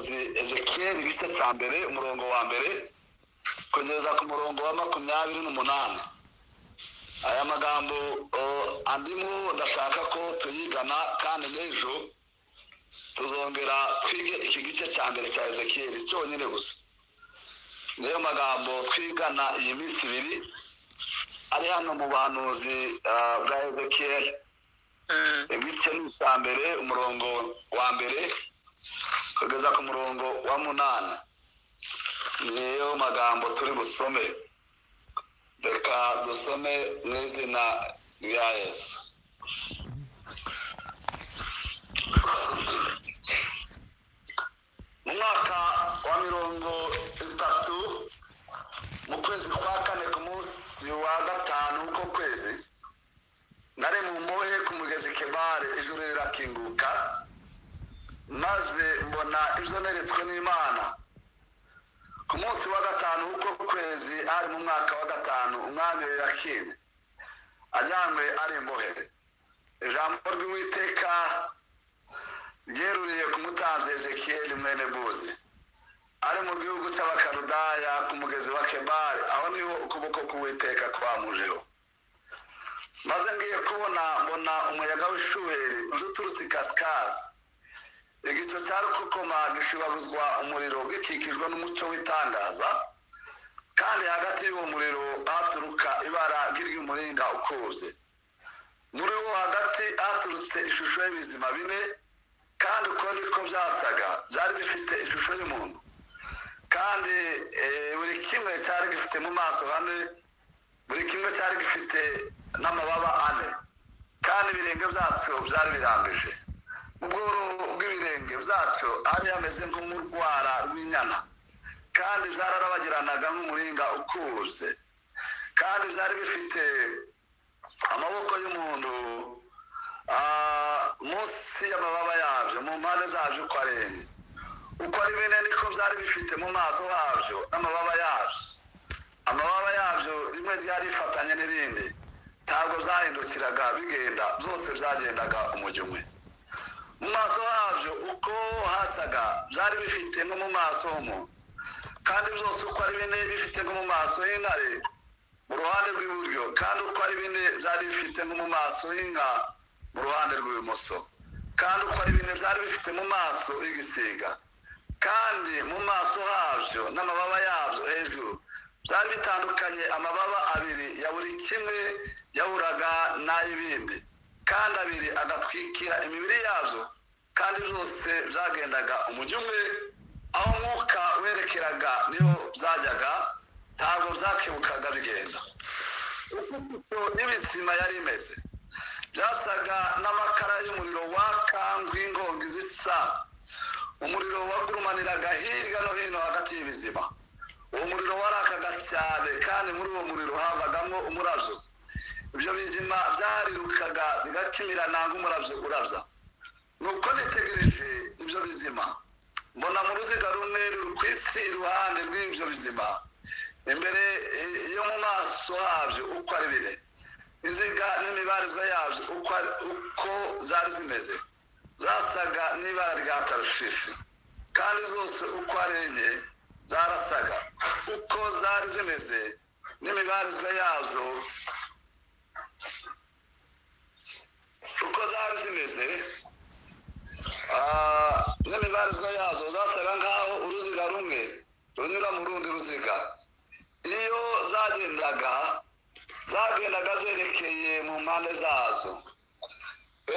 Umuhanuzi Ezekiyeli, igice cya mbere, umurongo wa mbere kugeza ku murongo wa 28. Aya magambo andimo ndashaka ko tuyigana, kandi n'ejo tuzongera twige iki gice cya mbere cya Ezekiyeli cyonyine gusa. Niyo magambo twigana iyi minsi ibiri ari hano mu buhanuzi bwa Ezekiyeli. Igice ni icya mbere, umurongo wa mbere kugeza ku murongo wa 8. Niyo magambo turi busome. Reka dusome mu izina rya Yesu. Mu mwaka wa 30, mu kwezi kwa kane, ku munsi wa 5 w'uko kwezi, nari mu mbohe ku mugezi Kebare, ijuru rirakinguka, maze mbona ibyo neretswe n'Imana. Ku munsi wa 5 w'uko kwezi, ari mu mwaka wa 5, umwami Yoyakini ajyanywe ari imbohe, ijambo ry'Uwiteka ryeruriye ku mutambyi Ezekiyeli mwene Buzi, ari mu gihugu cy'Abakaludaya ku mugezi wa Kebare, aho niho ukuboko k'Uwiteka kwamujeho. Maze ngiye kubona, mbona umuyaga w'ishuheri uza uturutse ikasikazi, igicu cya rukokoma gishibaguzwa umuriro, gikikijwe n'umucyo w'itangaza, kandi hagati y'uwo muriro haturuka ibara ry'umuringa ukuze. Muri wo hagati haturutse ishusho y'ibizima bine, kandi uko niko byasaga, byari bifite ishusho y'umuntu, kandi buri kimwe cyari gifite mu maso hane, buri kimwe cyari gifite n'amababa 4, kandi ibirenge byacyo byari birambije. Mu bworo bw'ibirenge byacyo hari hameze nk'umurwara rw'inyana, kandi byararabagiranaga nk'umuringa ukuze, kandi byari bifite amaboko y'umuntu munsi y'amababa yabyo, mu mpande zabyo uko ari enye. Uko ari bine niko byari bifite mu maso habyo n'amababa yabyo. Amababa yabyo rimwe ryari rifatanye n'irindi, ntabwo byahindukiraga bigenda, byose byagendaga umujyo umwe. Mu maso habyo uko hasaga byari bifite nko mu maso h'umuntu, kandi byose uko ari bine bifite nko mu maso y'intare mu ruhande rw'iburyo, kandi uko ari bine byari bifite nko mu maso y'inka mu ruhande rw'ibumoso, kandi uko ari bine byari bifite mu maso y'igisiga, kandi mu maso habyo n'amababa yabyo hejuru byari bitandukanye, amababa 2 ya buri kimwe yahuraga n'ay'ibindi, kandi 2 agatwikira imibiri yabyo, kandi byose byagendaga umujyo umwe. Aho umwuka werekeraga niho byajyaga, ntabwo byakebukaga bigenda. Uko n'ibizima yari imeze byasaga n'amakara y'umuriro waka nk'inkongi zisa. Umuriro wagurumaniraga hirya no hino hagati y'ibizima. Uwo muriro warakaga cyane, kandi muri uwo muriro havagamo umurabyo. Ibyo bizima byarirukaga bigakimirana nk'umurabyo urabya. Nuko nitegereje ibyo bizima, mbona mu ruziga rumwe ruri ku isi iruhande rw'ibyo bizima, imbere yo mu maso habyo uko ari bine, inziga n'imibarizwa yabyo uko zari zimeze, zasaga n'ibara rya tarushishi, kandi zose uko ari enye zarasaga. Uko zari zimeze n'imibarizwa yazo, uko zari zimeze n'imibarizwa yazo zasaga nk'aho uruziga rumwe runyura mu rundi ruziga. Iyo zagendaga zerekeye mu mpande zazo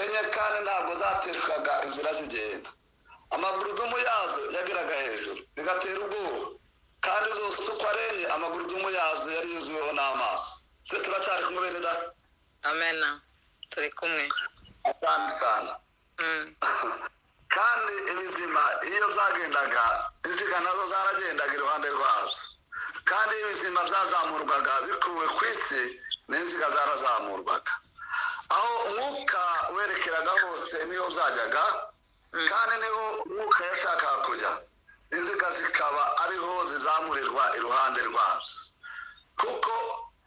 enye, kandi ntabwo zateshwaga inzira zigenda. Amagurudumu yazo yageraga hejuru bigatera ubwoba, kandi zose uko ari enye amagurudumu yazo yari yuzuweho n'amaso. Se turacyari kumwe bene data? Amena, turi kumwe. Asante sana. Kandi ibizima iyo byagendaga, inziga nazo zaragendaga iruhande rwabyo, kandi ibizima byazamurwaga bikuwe ku isi, n'inziga zarazamurwaga. Aho umwuka werekeraga hose niho byajyaga, kandi niho umwuka yashakaga kujya, inziga zikaba ariho zizamurirwa iruhande rwabyo, kuko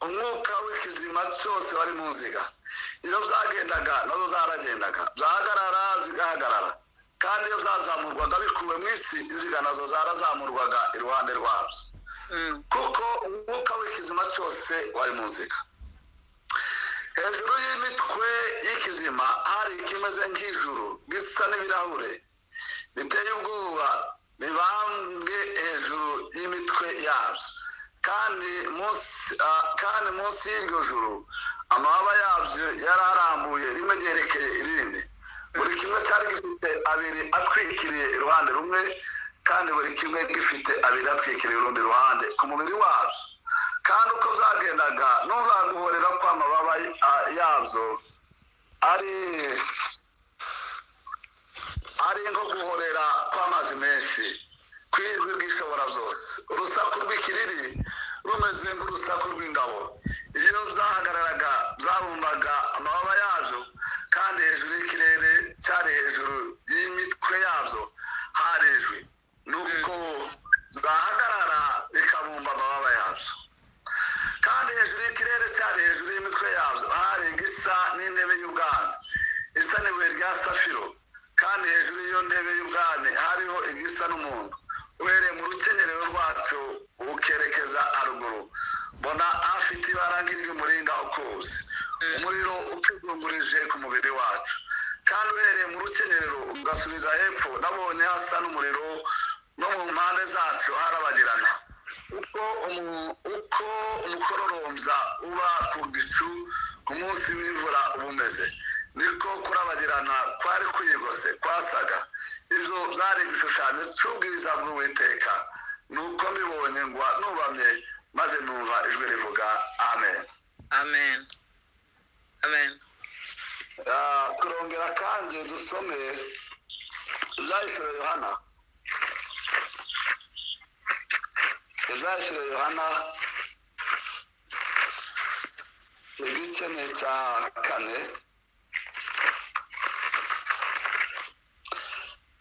umwuka w'ikizima cyose wari mu nziga. Iyo byagendaga nazo zaragendaga, byahagarara zigahagarara, kandi Kandi iyo byazamurwaga bikuwe mu isi, inziga nazo zarazamurwaga iruhande rwabyo, kuko umwuka w'ikizima cyose wari mu nziga. Hejuru y'imitwe y'ikizima hari ikimeze nk'ijuru gisa n'ibirahure biteye ubwoba bibambwe hejuru y'imitwe yabyo. Kandi munsi y'iryo juru amababa yabyo yari arambuye, rimwe ryerekeye irindi. Buri kimwe cyari gifite abiri atwikiriye iruhande rumwe, kandi buri kimwe gifite abiri atwikiriye urundi ruhande ku mubiri wabyo. Kandi uko byagendaga numva guhorera kw'amababa yabyo ari nko guhorera kw'amazi menshi kw'ijwi ry'ishobora byose, urusaku rw'ikiriri rumeze nk'urusaku rw'ingabo. Iyo byahagararaga byabumbaga amababa yabyo, kandi hejuru y'ikirere cyari hejuru y'imitwe yabyo hari ijwi. Nuko zahagarara bikabumba amababa yabyo. Kandi hejuru y'ikirere cyari hejuru y'imitwe yabyo hari igisa n'intebe y'ubwami isa n'ibuye rya safiro. Kandi hejuru y'iyo ntebe y'ubwami hariho igisa n'umuntu, uhereye mu rukenyerero rwacyo ukerekeza haruguru. Mbona afite ibara nk'iry'umuringa ukuze, umuriro ukizungurije ku mubiri wacu. Kandi uhereye mu rukenyerero ugasubiza hepfo, nabonye hasa n'umuriro, no mu mpande zacyo harabagirana. Uko umukororombya uba ku gicu ku munsi w'imvura uba umeze, niko kurabagirana kwari kwigose kwasaga. Ibyo byari igishushanyo cy'ubwiza bw'Uwiteka. Nuko mbibonye ngwa nubamye, maze numva ijwi rivuga amen. Amen. Amen. Turongera kandi dusome Ibyahishuriwe Yohana. Ibyahishuriwe Yohana igice ni icya 4.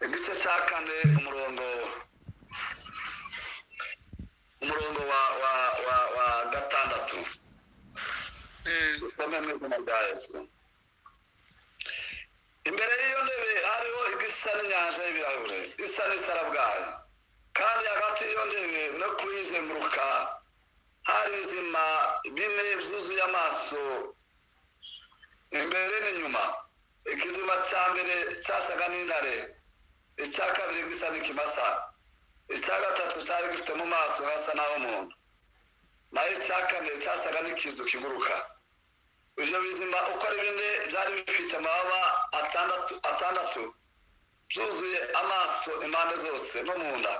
Igice cya 4 umurongo wa 6. Usome mu izina rya Yesu. Imbere y'iyo ntebe hariho igisa n'inyanja y'ibirahure isa n'isarabwayi. Kandi hagati y'iyo ntebe no kuyizenguruka hari ibizima bine byuzuye amaso imbere n'inyuma. Ikizima cya mbere cyasaga n'intare, icya kabiri gisa n'ikimasa, icya gatatu cyari gifite mu maso hasa n'ah'umuntu, naho icya kane cyasaga n'ikizu kiguruka. Ibyo bizima uko ari bine byari bifite amababa atandatu atandatu, byuzuye amaso impande zose no mu nda.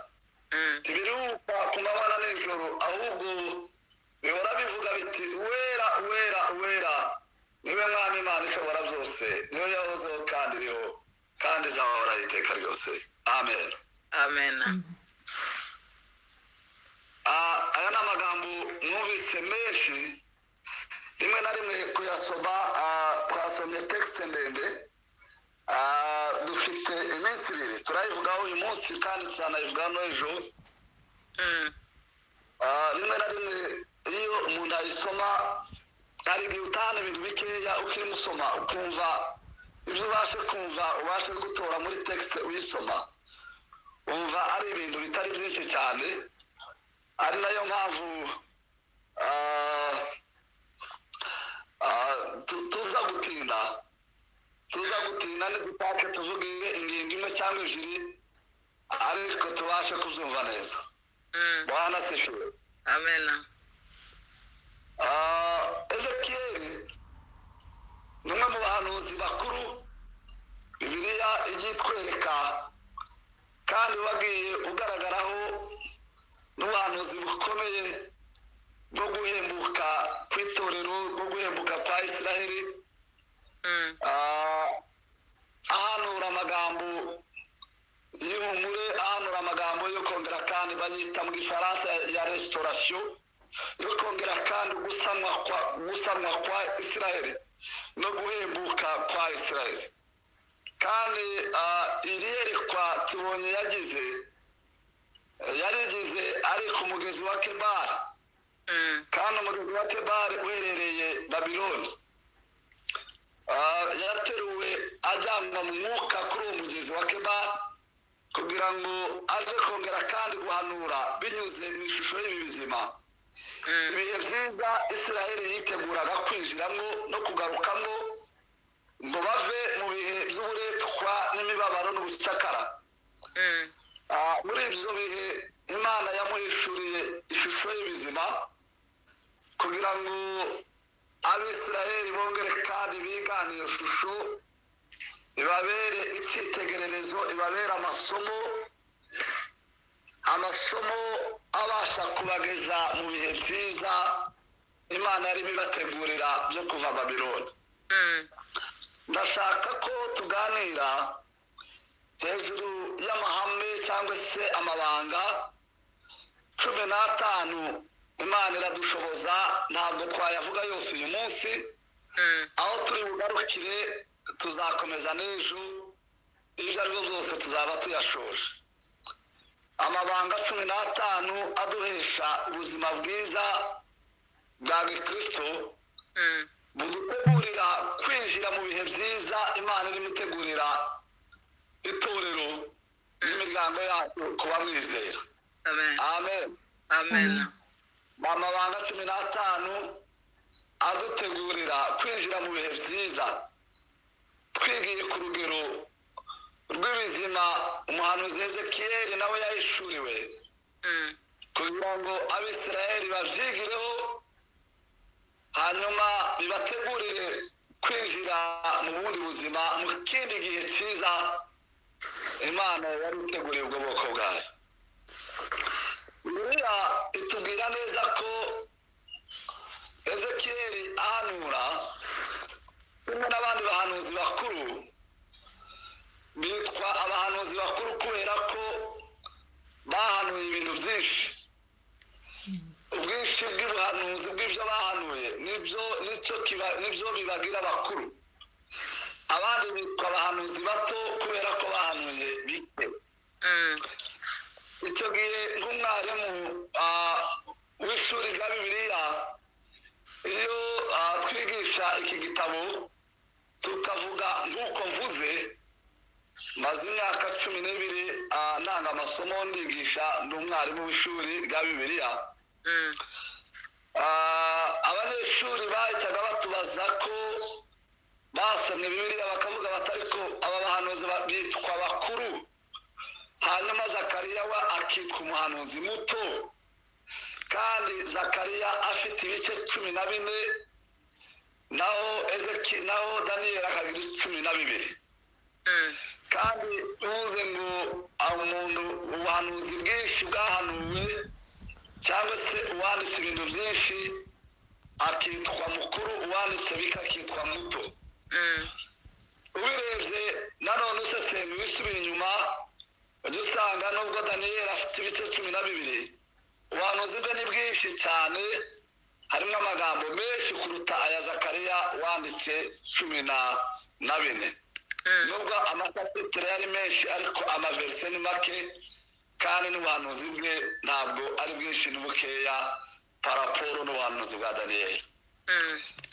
Ntibiruhuka ku manywa na nijoro, ahubwo bihora bivuga biti: Uwera, uwera, uwera niwe Mwami Imana ishobora byose, niwe yahozeho kandi iriho kandi izahoraho iteka ryose. Amen. Amen. Aya ni amagambo mwumvise menshi, rimwe na rimwe kuyasoma. Twasomye texte ndende, dufite iminsi ibiri turayivugaho uyu munsi kandi tuzanayivugaho n'ejo. Rimwe na rimwe iyo umuntu ayisoma hari igihe utahana ibintu bikeya ukirimo usoma, ukumva ibyo ubashe kumva, ubashe gutora muri texte uyisoma, wumva ari ibintu bitari byinshi cyane. Ari nayo mpamvu tuza gutinda ntidutake tuvuge ingingo imwe cyangwa ebyiri, ariko tubashe kubyumva neza. Bwana asifiwe. Amen. Ezekiyeli ni umwe mu bahanuzi bakuru Bibiliya igiye itwereka, kandi wagiye ugaragaraho n'ubuhanuzi bukomeye bwo guhembuka kw'itorero, bwo guhembuka kwa Isiraheli. Ahanura amagambo y'ihumure, ahanura amagambo yo kongera kandi bayita mu gifaransa ya restauration, yo kongera kandi gusanwa kwa Isiraheli no guhembuka kwa Isiraheli. Kandi iri yerekwa tubonye yarigize ari ku mugezi wa Kebari. Kandi umugezi wa Kebari uherereye Babiloni. Yateruwe ajyanwa mu mwuka kuri uwo mugezi wa Kebari. Kugira ngo aze kongera kandi guhanura binyuze mu ishusho y'ibi bizima ibihe byiza Isiraheli yiteguraga kwinjiramo no kugarukamo ngo bave mu bihe by'uburetwa n'imibabaro n'ubucakara. Muri ibyo bihe Imana yamuhishuriye ishusho y'ibizima kugira ngo Abisiraheli bongere kandi bigane iyo shusho, ibabere icyitegererezo, ibabere amasomo, amasomo abasha kubageza mu bihe byiza Imana yarimo ibategurira byo kuva Babiloni. Ndashaka ko tuganira hejuru y'amahame cyangwa se amabanga 15. Imana iradushoboza, ntabwo twayavuga yose uyu munsi. Aho turi bugarukire tuzakomeza n'ejo, ibyo ari byo byose tuzaba tuyashoje. Amabanga 15 aduhesha ubuzima bwiza bwa Gikristo, budutegurira kwinjira mu bihe byiza Imana irimo itegurira itorero n'imiryango yacu kuba mwizera. Amen. Amen. Amen. Amabanga 15 adutegurira kwinjira mu bihe byiza, twigiye ku rugero rw'ibizima umuhanuzi Ezekiyeli nawe yahishuriwe, kugira ngo Abisiraheli babyigireho, hanyuma bibategurire kwinjira mu bundi buzima, mu kindi gihe cyiza Imana yari iteguriye ubwo bwoko bwayo. Bibiliya itubwira neza ko Ezekiyeli ahanura kimwe n'abandi bahanuzi bakuru, bitwa abahanuzi bakuru kubera ko bahanuye ibintu byinshi. Ubwinshi bw'ubuhanuzi bw'ibyo bahanuye nibyo bibagira abakuru. Abandi bitwa abahanuzi bato kubera ko bahanuye bike. Icyo gihe nk'umwarimu w'ishuri rya Bibiliya, iyo twigisha iki gitabo tukavuga nk'uko mvuze, maze imyaka 12 ntanga amasomo ndigisha, ndi umwarimu w'ishuri rya Bibiliya. Abanyeshuri bahitaga batubaza ko basomye Bibiliya bakavuga bati ariko aba bahanuzi bitwa bakuru, hanyuma Zakariya we akitwa umuhanuzi muto, kandi Zakariya afite ibice 14, naho naho Daniyeli akagira 12. Kandi uvuze ngo umuntu ubuhanuzi bwinshi bwahanuwe cyangwa se uwanditse ibintu byinshi akitwa mukuru, uwanditse bike akitwa muto. Ubirebye nanone usesenguye usubiye inyuma, ujya usanga nubwo Daniyeli afite ibice 12, ubuhanuzi bwe ni bwinshi cyane, harimo amagambo menshi kuruta aya Zakariya wanditse 14. Nubwo amasapitire yari menshi ariko amaverise ni make, kandi n'ubuhanuzi bwe ntabwo ari bwinshi n'ubukeya paraporo n'ubuhanuzi bwa Daniyeli.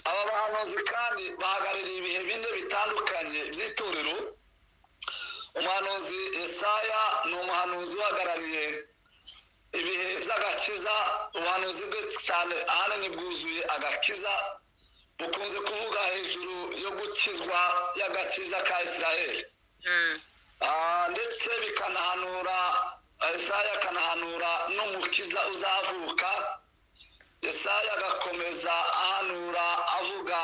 Aba bahanuzi kandi bahagarariye ibihe bine bitandukanye by'itorero. Umuhanuzi Yesaya ni umuhanuzi uhagarariye ibihe by'agakiza. Ubuhanuzi bwe cyane ahanini bwuzuye agakiza, bukunze kuvuga hejuru yo gukizwa y'agakiza ka Isiraheli. Ndetse bikanahanura, Yesaya akanahanura n'umukiza uzavuka. Yesaya agakomeza ahanura avuga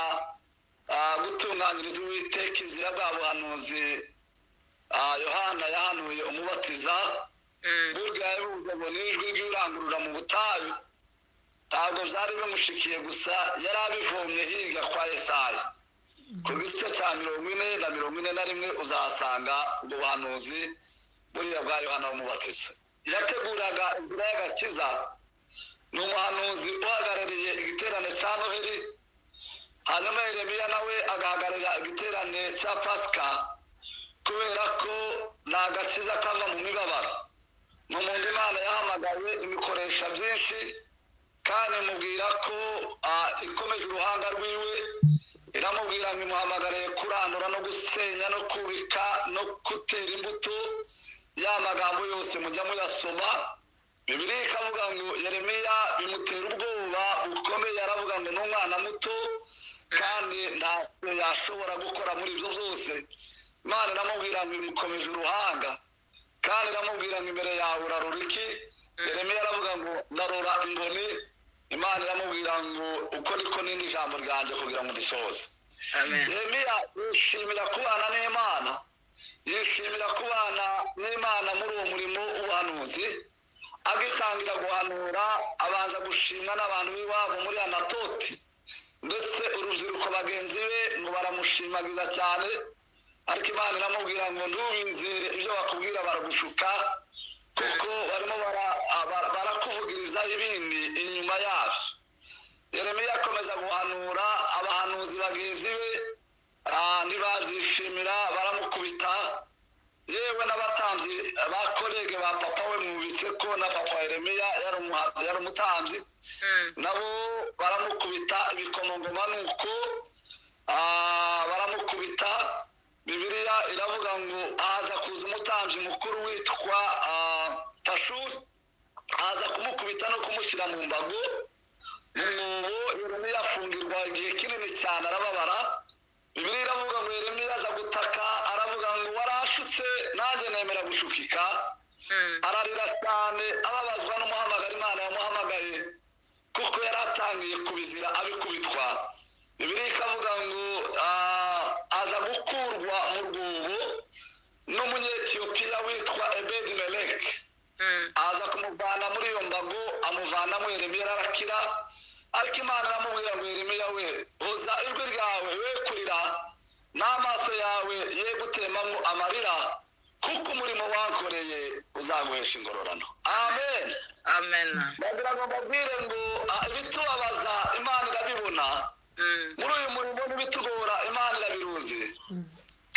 gutunganyiriza Uwiteka inzira, bwa buhanuzi Yohana yahanuye umubatiza. Burya yabivuze ngo ni ijwi ry'urangurura mu butayu, ntabwo byari bimushikiye gusa, yari abivomye hirya kwa Yesaya. Ku gice cya 40 na 41 uzahasanga ubwo buhanuzi buriya bwa Yohana w'umubatiza. Yateguraga inzira y'agakiza. Ni umuhanuzi uhagarariye igiterane cya Noheli, hanyuma Yeremiya nawe agahagararira igiterane cya Pasika, kubera ko ni agakiza kava mu mibabaro. Ni umuntu Imana yahamagaye imikoresha byinshi, kandi imubwira ko ikomeje uruhanga rwiwe, iramubwira ngo imuhamagariye kurandura no gusenya no kubika no gutera imbuto. Ya magambo yose mujya muyasoma. Bibiliya ikavuga ngo Yeremiya bimutera ubwoba bukomeye, aravuga ngo ni umwana muto kandi ntacyo yashobora gukora muri ibyo byose. Imana iramubwira ngo imukomeje uruhanga, kandi iramubwira ngo imbere yawe urarora iki? Yeremiya aravuga ngo ndarora inkoni. Imana iramubwira ngo uko niko n'indi jambo ryanjye kugira ngo ndisohoze. Amen. Yeremiya yishimira kubana n'Imana, yishimira kubana n'Imana muri uwo murimo w'ubuhanuzi. Agitangira guhanura abanza gushimwa n'abantu b'iwabo muri Anatoti, ndetse urubyiruko bagenzi be ngo baramushimagiza cyane. Ariko Imana iramubwira ngo ntubizere ibyo bakubwira, baragushuka, kuko barimo barakuvugiriza ibindi inyuma yabyo. Yeremiya akomeza guhanura, abahanuzi bagenzi be ntibabyishimira, baramukubita. Yewe n'abatambyi ba collègues ba papa we, mwumvise ko na papa Yeremiya yari umutambyi, nabo baramukubita ibikomangoma. Nuko baramukubita. Bibiliya iravuga ngo haza kuza umutambyi mukuru witwa Pashuri, aza kumukubita no kumushyira mu mbago, mu mwobo. Yeremiya afungirwa igihe kinini cyane, arababara. Bibiliya iravuga ngo Yeremiya aza gutaka, aravuga ngo warashutse nanjye nemera gushukika. Ararira cyane, ababazwa n'umuhamagaro Imana yamuhamagaye, kuko yari atangiye kubizira abikubitwa. Bibiliya ikavuga ngo aza gukurwa mu rwobo n'Umunyetiyopiya witwa Ebedi Meleki, aza kumuvana muri iyo mbago, amuvanamo. Yeremiya arakira. Ariko Imana iramubwira ngo Yeremiya we, hoza ijwi ryawe, we kurira, n'amaso yawe ye gutembamo amarira, kuko umurimo wankoreye uzaguhesha ingororano. Amen. Amen. Ndagira ngo mbabwire ngo ibitubabaza Imana irabibona. Muri uyu murimo n'ibitugora Imana irabiruzi,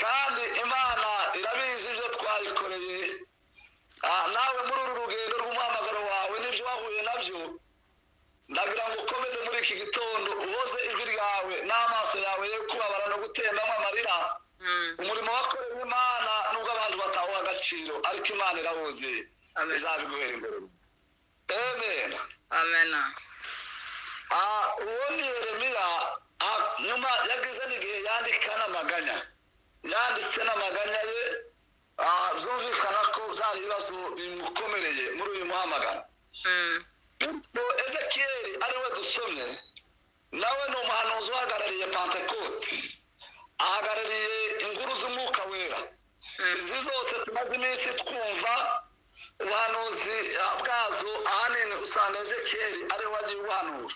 kandi Imana irabizi ibyo twayikoreye. Nawe muri uru rugendo rw'umuhamagaro wawe n'ibyo wahuye nabyo, ndagira ngo ukomeze muri iki gitondo uhoze ijwi ryawe n'amaso yawe ye kubabara no gutembamo amarira. Umurimo wakoreye Imana, nubwo abantu batawuha agaciro, ariko Imana irawuzi, Amen. izabiguhera imbere. Amen. Amen. Uwo ni Yeremiya. Nyuma yagize n'igihe yandika n'amaganya, yanditse n'amaganya ye. Byumvikana ko byari ibibazo bimukomereye muri uyu muhamagaro. Bityo Ezekiyeli ariwe dusomye, nawe ni umuhanuzi uhagarariye Pantekote, ahagarariye inkuru z'Umwuka Wera. Izi zose tumaze iminsi twumva ubuhanuzi bwazo, ahanini usanga Ezekiyeli ariwe wagiye ubuhanura.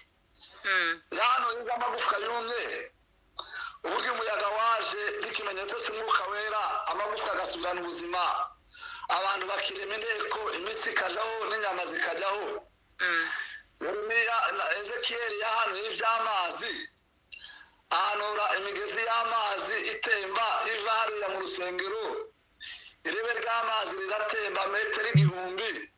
Yahanuye iby'amagufwa yumye, uburyo umuyaga waje n'ikimenyetso cy'Umwuka Wera, amagufwa agasubirana ubuzima, abantu bakirema inteko, imitsi ikajyaho n'inyama zikajyaho. Yeremiya na Ezekiyeli yahanuye iby'amazi, ahanura imigezi y'amazi itemba iva hariya mu rusengero, irebe ry'amazi riratemba metero 1000.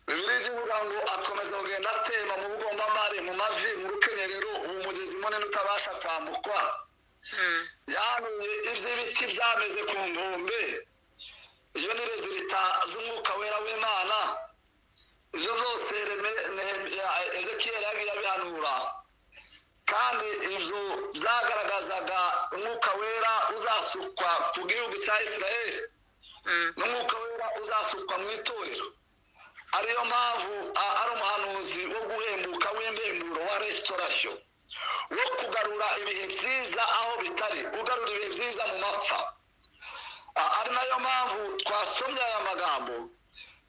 Bibiliya ivuga ngo akomeza kugenda atemba mu bugombambari, mu mavi, mu rukenyerero, ubu mugezi munini utabasha kwambukwa. Yahanuye iby'ibiti byameze ku nkombe, iyo ni résultat z'Umwuka Wera w'Imana. Ibyo byose Ezekiyeli yagiye abihanura, kandi ibyo byagaragazaga Umwuka Wera uzasukwa ku gihugu cya Isirayeli n'Umwuka Wera uzasukwa mu itorero. Ariyo mpamvu ari umuhanuzi wo guhembuka, w'imbemburo, wa restauration, wo kugarura ibihe byiza aho bitari, ugarura ibihe byiza mu mapfa. Ari nayo mpamvu twasomye aya magambo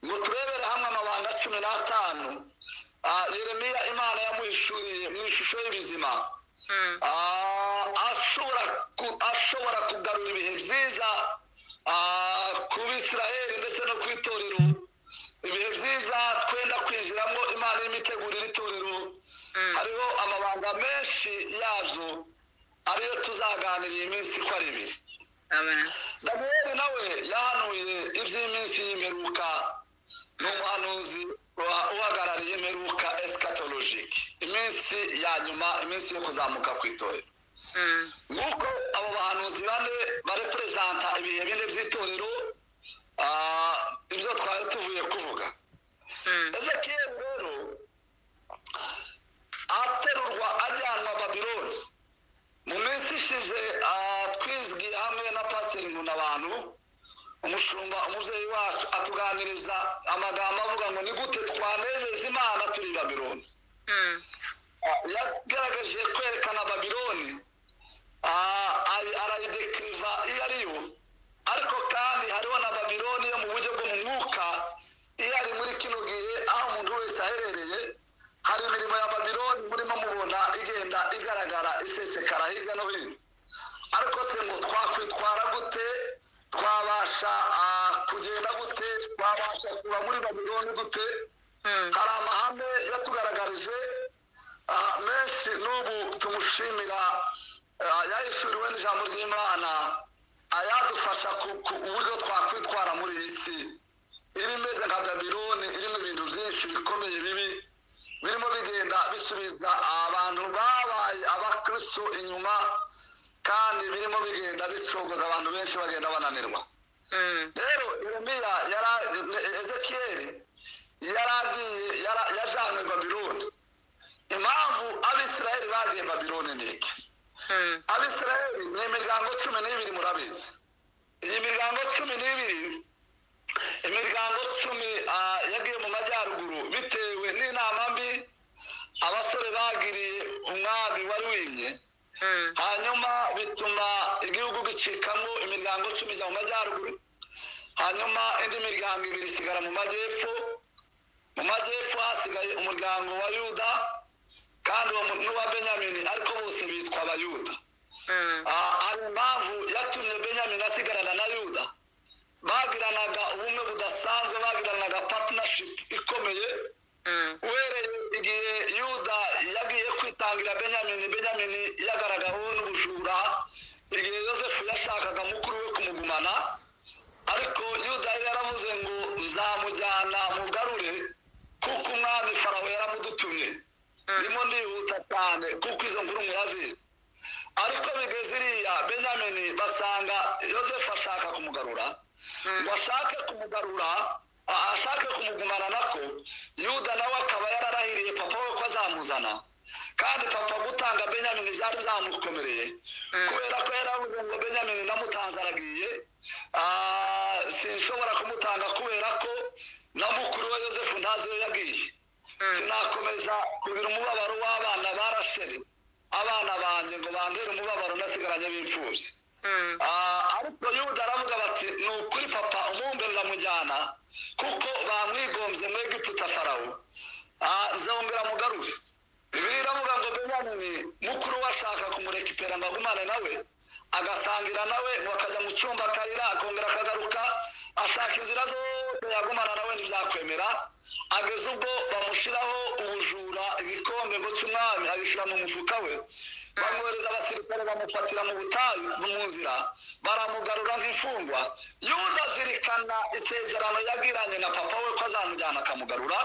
ngo turebere hamwe amabanga 15 Yeremiya Imana yamuhishuriye mu ishusho y'ibizima, ashobora kugarura ibihe byiza ku Bisirayeli ndetse no ku itorero, ibihe byiza twenda kwinjiramo. Imana irimo itegurira itorero. Hariho amabanga menshi yabyo, ariyo tuzaganira iyi minsi ko ari ibiri. Amen. Daniyeli nawe yahanuye iby'iminsi y'imperuka, ni umuhanuzi uhagarariye imperuka eschatologique, iminsi ya nyuma, iminsi yo kuzamuka ku itorero. Nk'uko abo bahanuzi bane bareperezanta ibihe bine by'itorero. ibyo twari tuvuye kuvuga. Ezekiyeli rero aterurwa ajyanwa Babiloni. Mu minsi ishize twizwiye hamwe na Pasiteri Nkundabantu, umushumba, umubyeyi wacu, atuganiriza amagambo avuga ngo ni gute twanezeza Imana turi i Babiloni. Yagaragaje kwerekana Babiloni, arayidekiriva iyo ariyo, ariko kandi hariho na Babiloni yo mu buryo bwo mu mwuka iyo ari muri kino gihe aho umuntu wese aherereye. Hari imirimo ya Babiloni murimo mubona igenda igaragara isesekara hirya no hino. Ariko se ngo twakwitwara gute? Twabasha kugenda gute? Twabasha kuba muri Babiloni gute? Hari amahame yatugaragarije menshi n'ubu tumushimira, yahishuriwe n'ijambo ry'Imana, ayadufasha uburyo twakwitwara muri iyi si iri imeze nka Babiloni, irimo ibintu byinshi bikomeye bibi birimo bigenda bisubiza abantu babaye abakristo inyuma, kandi birimo bigenda bicogoza abantu benshi bagenda bananirwa. Rero Yeremiya Ezekiyeli yaragiye yajanywe Babiloni. Impamvu Abisirayeli bagiye Babiloni ni iki? Abisirayeli ni imiryango 12, murabizi. Iyi miryango 12, imiryango 10 yagiye mu majyaruguru bitewe n'inama mbi abasore bagiriye umwami wari wimye. Hanyuma bituma igihugu gicikamo imiryango 10 ijya mu majyaruguru, hanyuma indi miryango 2 isigara mu majyepfo. Mu majyepfo hasigaye umuryango wa Yuda kandi n'uwa Benyamini, ariko bose bitwa Abayuda. Hari impamvu yatumye Benyamini asigarana na Yuda. Bagiranaga ubumwe budasanzwe, bagiranaga partnership ikomeye. Uhereye igihe Yuda yagiye kwitangira Benyamini, Benyamini yagaragaweho n'ubujura igihe Yosefu yashakaga mukuru we kumugumana, ariko Yuda yari yaravuze ngo nzamujyana mugarure kuko umwami Farawo yaramudutumye. Ndimo ndihuta cyane kuko izo nkuru murazizi. Ariko bigeze iriya Benyamini basanga Yosefu ashaka kumugarura, ngo ashake kumugarura, ashake kumugumana nako. Yuda nawe akaba yararahiriye papa we ko azamuzana, kandi papa gutanga Benyamini byari byamukomereye kubera ko yaravuze ngo Benyamini namutanze aragiye, sinshobora kumutanga kubera ko na mukuru wa Yosefu ntazi iyo yagiye. Sinakomeza kugira umubabaro w'abana ba Rasheli, abana banjye ngo bandere umubabaro nasigaranye b'imfubyi. Ariko Yuda aravuga bati ni ukuri papa umwumve ndamujyana kuko bamwigombye mu Egiputa Farawo, nzongera mugarure. Bibiliya iravuga ngo Benyamini mukuru we ashaka kumurekipera ngo agumane nawe, agasangira nawe, ngo akajya mu cyumba akarira, akongera akagaruka, ashaka inzira zose yagumana nawe ntibyakwemera. Ageze ubwo bamushyiraho ubujura, igikombe ngo cy'umwami agishyira mu mufuka we, bamwohereza abasirikare bamufatira mu butayu mu nzira, baramugarura nk'imfungwa. Yuda azirikana isezerano yagiranye na papa we ko azamujyana akamugarura.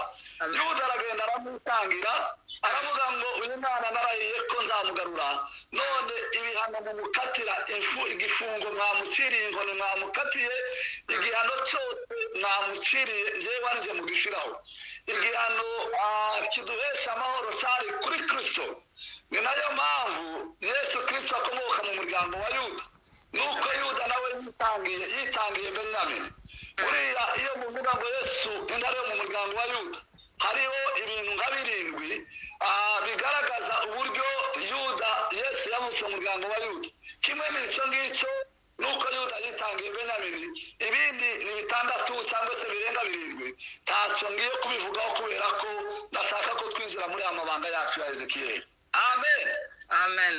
Yuda aragenda aramutangira, aravuga ngo uyu mwana narahiye ko nzamugarura, none ibihano mumukatira igifungo mwamuciriye, inkoni mwamukatiye, igihano cyose mwamuciriye njyewe wanjye mugishiraho. Igihano kiduhesha amahoro cyari kuri Kristo. Ni nayo mpamvu Yesu Kristo akomoka mu muryango wa Yuda, nuko Yuda nawe yitangiye Benyamini. Buriya iyo muvuga ngo Yesu intare yo mu muryango wa Yuda, hariho ibintu nka 7 bigaragaza uburyo Yuda Yesu yavutse mu muryango wa Yuda. Kimwe n'icyo ngicyo nuko Yuda yitangiye Benyamini, ibindi ni 6 cyangwa se birenga 7. Ntacyo ngiye kubivugaho kubera ko ndashaka ko twinjira muri aya mabanga yacu ya Ezekiyeli. Amen. Amen.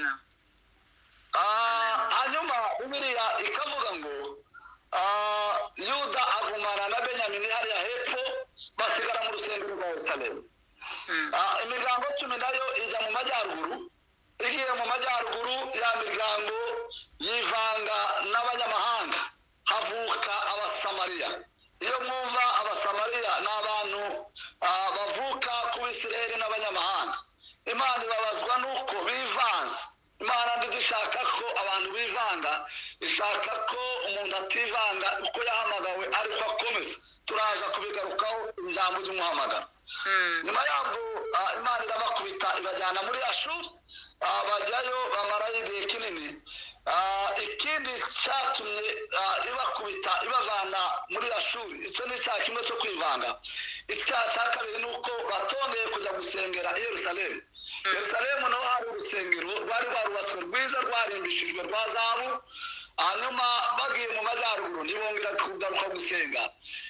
Hanyuma Bibiliya ikavuga ngo Yuda agumana na Benyamini hariya hepfo, basigara mu rusengero rwa Yerusalemu. Imiryango 10 nayo ijya mu majyaruguru. Igiye mu majyaruguru ya miryango yivanga n'abanyamahanga, havuka Abasamariya. Iyo mwumva Abasamariya ni abantu bavuka ku Bisirayeli n'abanyamahanga. Imana ibabazwa nuko bivanze. Imana ntishaka ko abantu bivanga, ishaka ko umuntu ativanga uko yahamagawe ariko akomeza. Turaza kubigarukaho ijambo ry'umuhamagaro. Nyuma yabwo Imana irabakubita ibajyana muri Ashuru, bajyayo bamarayo igihe kinini. Ikindi cyatumye ibakubita ibavana muri Ashuru, icyo ni icyaha kimwe cyo kwivanga. Icyaha cya kabiri ni uko batongeye kujya gusengera i Yerusalemu. Yerusalemu naho hari urusengero rwari rwarubatswe rwiza, rwarimbishijwe rwa zahabu. Hanyuma bagiye mu majyaruguru ntibongera kugaruka gusenga,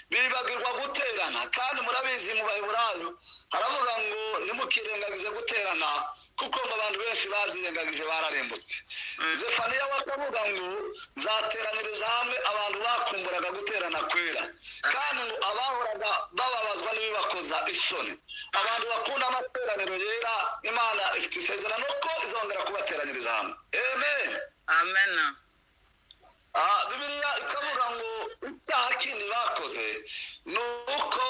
bibagirwa guterana. Kandi murabizi mu Baheburayo haravuga ngo ntimukirengagize guterana, kuko ngo abantu benshi babyirengagije bararembutse. Zefaniya we akavuga ngo nzateraniriza hamwe abantu bakumburaga guterana kwera, kandi ngo abahoraga bababazwa n'ibibakoza isoni. Abantu bakunda amateraniro yera, Imana ifite isezerano ko izongera kubateranyiriza hamwe. Amen. Amen. Bibiliya ikavuga ngo icyaha kindi bakoze ni uko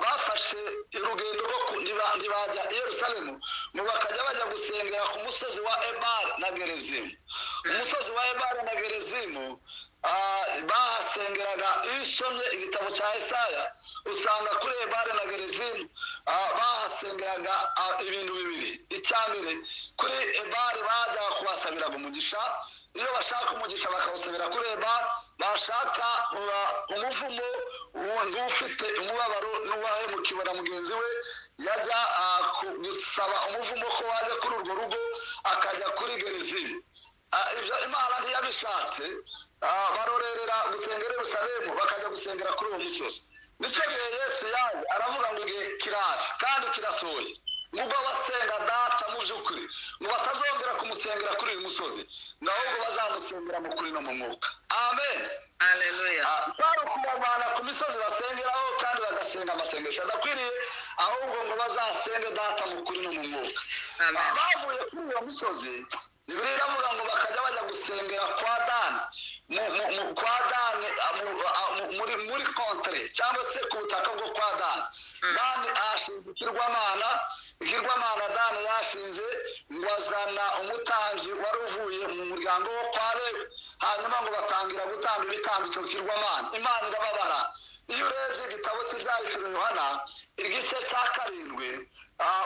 bafashe urugendo rwo ntibajya i Yerusalemu, ngo bakajya bajya gusengera ku musozi wa Ebali na Gerezimu. Umusozi wa Ebali na Gerezimu bahasengeraga. Iyo usomye igitabo cya Esaya usanga kuri Ebali na Gerezimu bahasengeraga ibintu bibiri. Icya mbere, kuri Ebali bajyaga kuhasabiraga umugisha. Iyo bashaka umugisha bakawusabira kuri Ebali, bashaka umuvumo ufite umubabaro n'uwahemukiwe na mugenzi we yajya gusaba umuvumo ko wajya kuri urwo rugo akajya kuri Gerezimu. Ibyo Imana ntiyabishatse, barorerera gusengera Yerusalemu bakajya gusengera kuri uwo musozi. Nicyo gihe Yesu yaje aravuga ngo igihe kiraje kandi kirasohoye, ngo abasenga Data mu by'ukuri ngo batazongera kumusengera kuri uyu musozi, ngo ahubwo bazamusengera mu kuri no mu mwuka. Amen. Haleluya. Bari kubavana ku misozi basengeraho kandi bagasenga amasengesho adakwiriye, ahubwo ngo bazasenge Data mu kuri no mu mwuka. Amen. Bavuye kuri iyo misozi, Bibiliya iravuga ngo bakajya bajya gusengera kwa Dani, kwa Dani muri kontre cyangwa se ku butaka bwo kwa Dani. Dani ashinze ikirwamana, ikirwamana Dani yashinze ngo azana umutambyi wari uvuye mu muryango wo kwa Lewi, hanyuma ngo batangira gutamba ibitambo icyo kirwamana. Imana irababara. Iyo urebye igitabo cy'Ibyahishuriwe Yohana igice cya 7,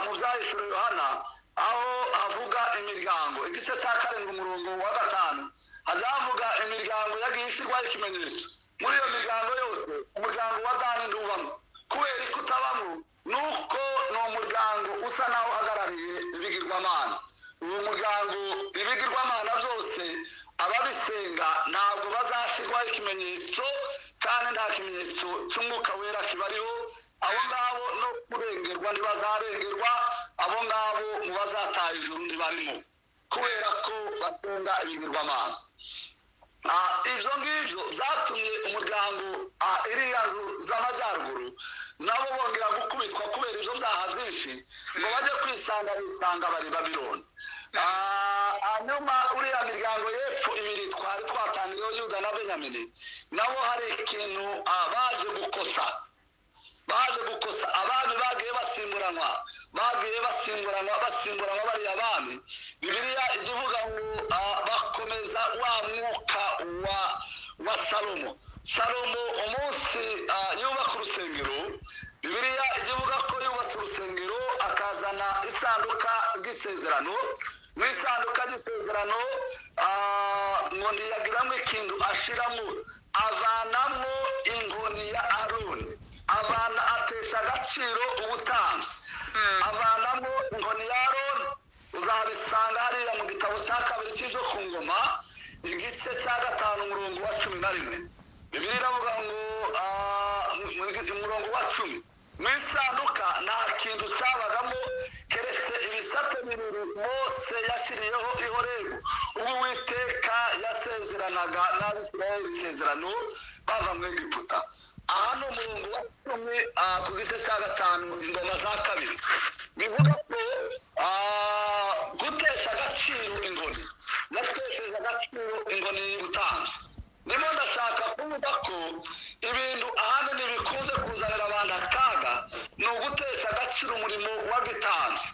mu Byahishuriwe Yohana aho havuga imiryango, igice cya 7 umurongo wa 5 hajya havuga imiryango yagiye ishyirwaho ikimenyetso. Muri iyo miryango yose umuryango wa Dani ntubamo. Kubera ko utabamo ni uko ni umuryango usa naho uhagarariye ibigirwamana. Uwo muryango ibigirwamana byose ababisenga ntabwo bazashyirwaho ikimenyetso, kandi nta kimenyetso cy'umwuka wera kibariho. Abo ngabo no kurengerwa ntibazarengerwa, abo ngabo mu bazataha ijuru ntibarimo, kubera ko basenga ibigirwamana. Ibyo ngibyo byatumye umuryango iriya nzu z'amajyaruguru nabo bongera gukubitwa kubera ibyo byaha byinshi, ngo bajye kwisanga bisanga bari Babiloni. Hanyuma uriya miryango y'epfo ibiri twari twatangiriyeho Yuda na Benyamini, nabo hari ikintu baje gukosa. Baje gukosa abami bagiye basimburanwa, bagiye basimburanwa basimburanwa bariya bami. Bibiliya ijya ivuga ngo bakomeza wa mwuka wa Salomo. Salomo umunsi yubaka urusengero, Bibiliya ijya ivuga ko yubatse urusengero akazana isanduka ry'isezerano. Mu isanduka ry'isezerano ngo ntiyagiramo ikintu ashiramo, avanamo inkoni ya Aroni, avana atesha agaciro ubutambyi, avanamo inkoni ya Aroni. Uzabisanga hariya mu gitabo cya 2 cy'ibyo ku ngoma igice cya 5 umurongo wa 11. Bibiliya iravuga ngo umurongo wa 10, mu isanduka nta kintu cyabagamo keretse ibisate bibiri Mose yashyiriyeho i Horebu ubwo Uwiteka yasezeranaga n'Abisirayeli isezerano bava mu Egiputa. Aha ni umurongo wa 10 ku gice cya 5 ingoma za 2, bivuga ko gutesha agaciro inkoni, natesheje agaciro inkoni y'ubutambyi. Ndimo ndashaka kuvuga ko ibintu ahanini bikunze kuzanira abantu akaga ni ugutesha agaciro umurimo wa gitambyi,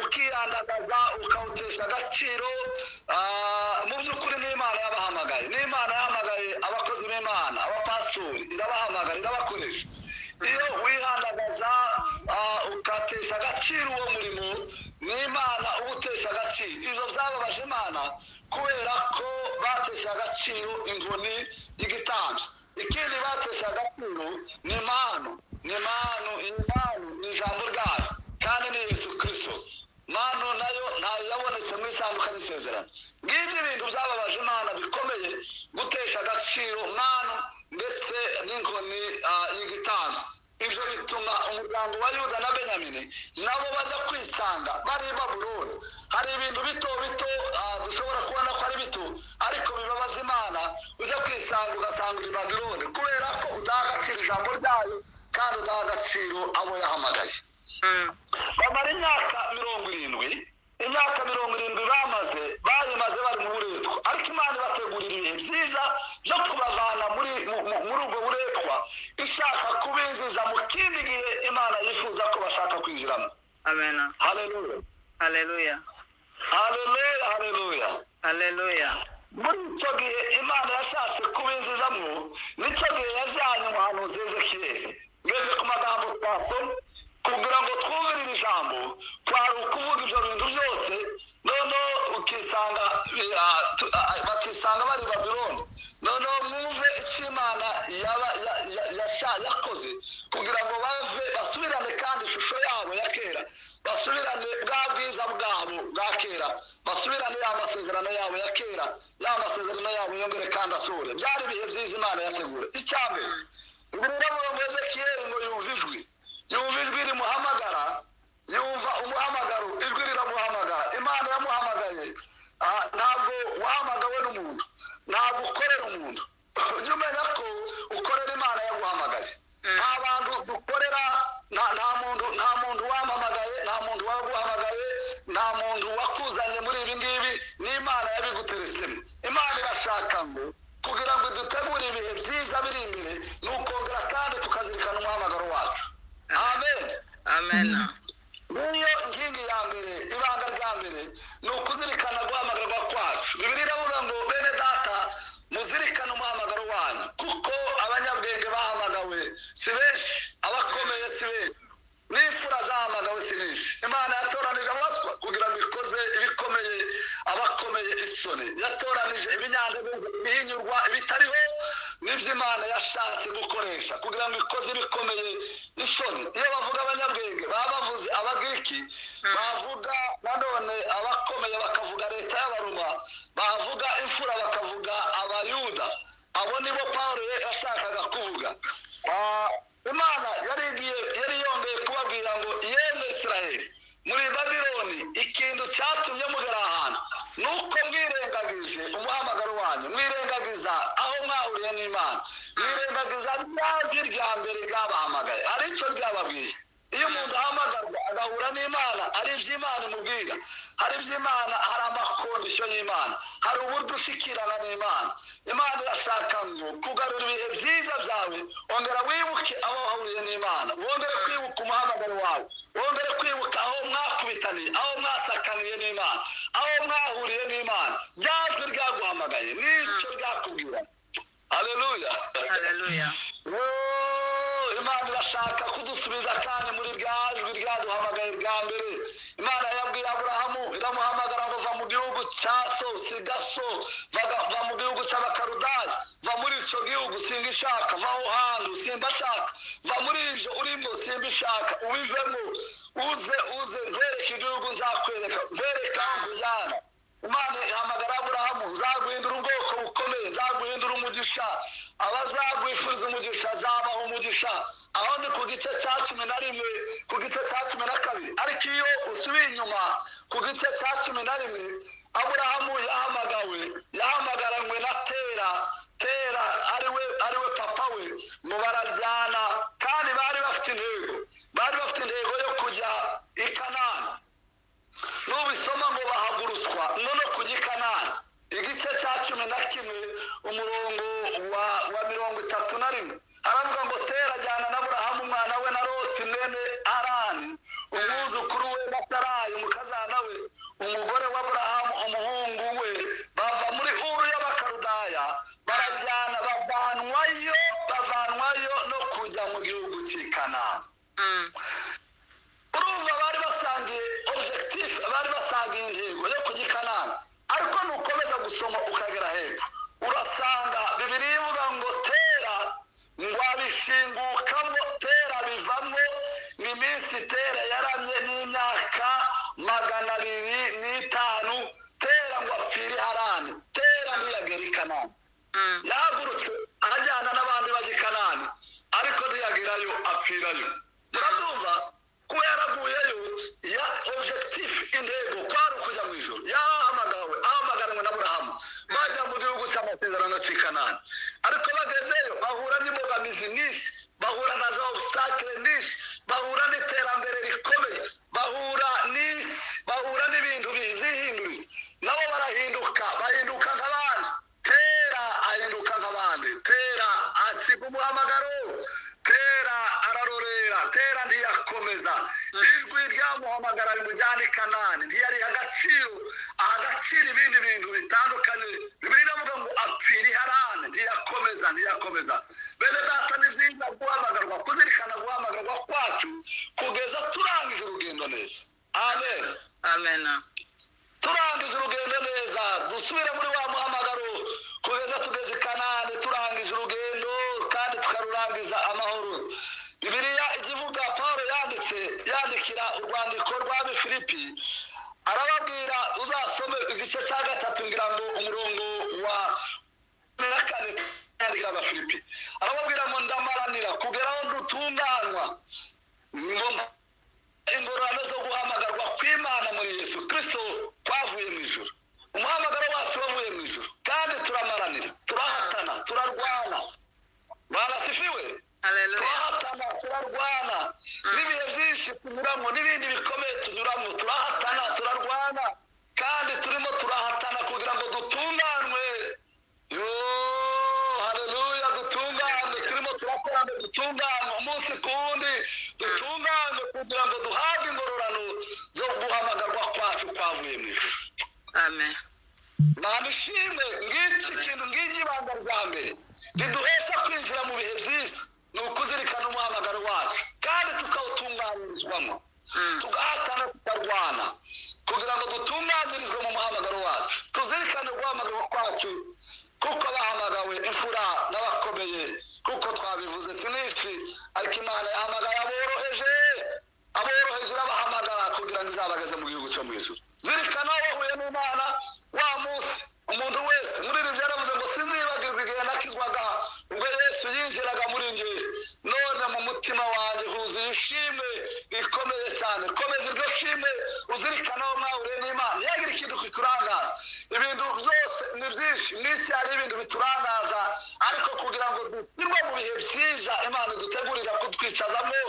ukiyandagaza ukawutesha agaciro. Mu by'ukuri n'Imana yabahamagaye, n'Imana yahamagaye abakozi b'Imana, abapasitori. abapasitori, irabahamagara, irabakoresha. Iyo wihandagaza ukatesha agaciro uwo murimo, n'Imana uba utesha agaciro. Ibyo byababaje Imana kubera ko batesha agaciro inkoni y'igitambyo. Ikindi batesha agaciro ni impano, ni impano, impano ni ijambo ryayo kandi ni Yesu Kristo. Manu nayo ntayo yabonetse mu isanduka y'isezerano. Ngibyo ibintu byababaje Imana bikomeye, gutesha agaciro manu ndetse n'inkoni y'igitambyo. Ibyo bituma umuryango wa Yuda na Benyamini nabo bajya kwisanga bari i Babuloni. Hari ibintu bito bito dushobora kubona ko ari bito, ariko bibabaza Imana. Ujya kwisanga ugasanga uri Babuloni kubera ko udaha agaciro ijambo ryayo kandi udaha agaciro abo yahamagaye. Bamara imyaka 70, imyaka 70 bamaze, bayimaze bari mu buretwa, ariko Imana ibategurira ibihe byiza byo kubavana muri ubwo buretwa, ishaka kubinjiza mu kindi gihe Imana yifuza ko bashaka kwinjiramo. Amen. Haleluya. Haleluya. Haleluya, haleluya. Haleluya. Muri icyo gihe Imana yashatse kubinjizamo, nicyo gihe yajyanye umuhanuzi Ezekiyeli. Ngeze ku magambo twasoma kugira ngo twumvire iri jambo, kwari ukuvuga ibyo bintu byose, noneho ukisanga bakisanga bari i Babuloni. Noneho mwumve icyo Imana yakoze kugira ngo bave basubirane kandi ishusho yabo ya kera, basubirane bwa bwiza bwabo bwa kera, basubirane ya masezerano yabo ya kera, ya masezerano yabo yongere kandi asure. Byari ibihe byiza Imana yategura. Icya mbere, ngo Ezekiyeli ngo yumve ijwi, yumva ijwi rimuhamagara, yumva umuhamagaro, ijwi riramuhamagara. Imana yamuhamagaye. Ntabwo wahamagawe n'umuntu, ntabwo ukorera umuntu. Ujye umenya ko ukorera Imana yaguhamagaye. Nta bantu dukorera, nta muntu wampamagaye, nta muntu waguhamagaye, nta muntu wakuzanye muri ibi ngibi, ni Imana yabiguteretsemo. Imana irashaka ngo kugira ngo dutegure ibihe byiza biri imbere, ni ukongera kandi tukazirikana umuhamagaro wacu. Amen. Amen. Niyo nkingi ya mbere, ibanga rya mbere ni ukuzirikana guhamagarwa kwacu. Bibiliya iravuga ngo bene data muzirikane umuhamagaro wanyu, kuko abanyabwenge bahamagawe si benshi, abakomeye si benshi, n'imfura zahamagawe si benshi. Imana yatoranije abaswa kugira ngo ikoze ibikomeye abakomeye isoni. Yatoranije ibinyanteguza, ibihinyurwa, ibitariho, nibyo Imana yashatse gukoresha kugira ngo ikoze ibikomeye isoni. Iyo bavuga abanyabwenge baba bavuze Abagiriki, bavuga nanone abakomeye bakavuga leta y'Abaroma, bavuga imfura bakavuga Abayuda. Abo nibo Pawulo yashakaga kuvuga. Imana yari yongeye kubabwira ngo yemwe Isiraheli, muri Babiloni ikintu cyatumye mugera ahantu nuko mwirengagije umuhamagaro wanyu, mwirengagiza aho mwahuriye n'Imana, mwirengagiza rya jwi rya mbere ryabahamagaye. Hari icyo ryababwiye. Iyo umuntu ahamagarwa agahura n'Imana, hari ibyo Imana imubwira, hari ibyo Imana, hari amakondisiyo y'Imana, hari uburyo ushikirana n'Imana. Imana irashaka ngo kugarura ibihe byiza byawe, ongera wibuke aho wahuriye n'Imana, wongere kwibuka umuhamagaro wawe, wongere kwibuka aho mwakubitaniye, aho mwasakaniye n'Imana, aho mwahuriye n'Imana. Rya jwi ryaguhamagaye n'icyo ryakubwira. Haleluya. Haleluya. Imana irashaka kudusubiza kandi muri rya jwi ryaduhamagaye rya mbere. Imana yabwiye Aburahamu, iramuhamagara ngo va mu gihugu cya so, siga so, va mu gihugu cy'Abakaludaya, va muri icyo gihugu singa ishaka, va aho hantu simba ashaka, va muri ibyo urimo simba ishaka, ubivemo, uze uze nkwereke igihugu nzakwereka, nkwereke aho nkujyana. Imana ihamagara Aburahamu, nzaguhindura ubwoko bukomeye, nzaguhindura umugisha, abazagwifuriza umugisha azabaha umugisha. Aho ni ku gice cya 11, ku gice cya 12. Ariko iyo usubiye inyuma ku gice cya 11, Aburahamu yahamagawe, yahamagaranywe na Tera. Tera ariwe papa we, ngo barajyana, kandi bari bafite intego, bari bafite intego yo kujya i Kanani. Nubisoma ngo bahagurutswa no kujya i Kanani. Igice cya 11 umurongo wa 31 aravuga ngo Tera ajyana na Aburahamu umwana we na Loti mwene Arani, umwuzukuru we na Sarayi umukazana we, umugore wa Aburahamu umuhungu we, bava muri Uru y'Abakaludaya, barajyana, bavanwayo Bavanwayo no kujya mu gihugu cy'i Kanani. Urumva bari basangiye objectif, bari basangiye intego yo kujya i Kanani. Ariko nukomeza gusoma ukagera hepfo, urasanga Bibiliya ivuga ngo Tera ngo abishingukamo, Tera bivamo. Iminsi Tera yaramye n'imyaka 205. Tera ngo apfire i Harani. Tera ntiyagera i Kanani. Yahagurutse ajyana n'abandi bajya i Kanani, ariko ntiyagerayo, apfirayo. Murabyumva? Kuba yaraguyeyo, ya objectif, intego kwari ukujya mu ijuru. Yahamagawe, ahamaganwe na Aburahamu, bajya mu gihugu cy'amasezerano cy'i Kanani. Ariko bagezeyo bahura n'imbogamizi nyinshi, bahura na za obstacle nyinshi, bahura n'iterambere rikomeye, bahura n'isi, bahura n'ibintu bihinduriza, nabo barahinduka, bahinduka nk'abandi. Tera ahinduka nk'abandi, Tera asiga umuhamagaro, Tera ararorera, Tera ntiyakomeza. Ijwi ryamuhamagara rimujyana i Kanani ntiyariha agaciro, aha agaciro ibindi bintu bitandukanye. Bibiliya iravuga ngo apfira i Harani, ntiyakomeza, ntiyakomeza. Bene data, ni byiza guhamagarwa, kuzirikana guhamagarwa kwacu kugeza turangije urugendo neza. Amen. Amen. Turangije urugendo neza, dusubire muri wa muhamagaro kugeza tugeze i Kanani, turangije urugendo kandi tukarurangiza amahoro. Bibiliya ijya ivuga, Paul yanditse, yandikira urwandiko rw'Abifilipi, arababwira, uzasome igice cya 3, ngira ngo umurongo wa 14, yandikira Abafilipi arababwira ngo ndamaranira kugeraho ndutunganywa, ngo ingororano zo guhamagarwa kw'Imana muri Yesu Kristo kwavuye mu ijuru. Umuhamagaro wacu wavuye mu ijuru, kandi turamaranira, turahatana, turarwana. Bwana asifiwe. Haleluya. Turahatana, turarwana n'ibihe byinshi tunyuramo, n'ibindi bikomeye tunyuramo. Turahatana, turarwana, kandi turimo turahatana kugira ngo dutunganwe. Yo, haleluya! Dutunganwe, turimo turakora ngo dutunganwe umunsi ku wundi, dutunganwe kugira ngo duhabwe ingororano zo guhamagarwa kwacu kwavuye mu ijuru. Amen. Mana ishimwe. Ngiki ikintu, ngiki ibanga rya mbere riduhesha kwinjira mu bihe byiza, ni ukuzirikana umuhamagaro wacu kandi tukawutunganyirizwamo. Tugahatana, tukarwana kugira ngo dutunganyirizwe mu muhamagaro wacu. Tuzirikane guhamagarwa kwacu, kuko bahamagawe imfura n'abakomeye, kuko twabivuze sinisi, ariko Imana yahamagaye aboroheje, aboroheje irabahamagara kugira ngo izabageze mu gihugu cyo mu ijuru. Zirikana wahuye n'Imana wa munsi. Umuntu wese muri ibi yaravuze ngo sinzibagirwa igihe nakizwaga, ubwo Yesu yinjiraga muri njye, none mu mutima wanjye huzuye ishimwe rikomeye cyane. Komeza iryo shimwe, uzirikana aho mwahuriye n'Imana. Ntihagire ikintu kikurangaza. Ibintu byose ni byinshi mu isi, hari ibintu biturangaza, ariko kugira ngo dushyirwe mu bihe byiza Imana idutegurira kutwicazamo,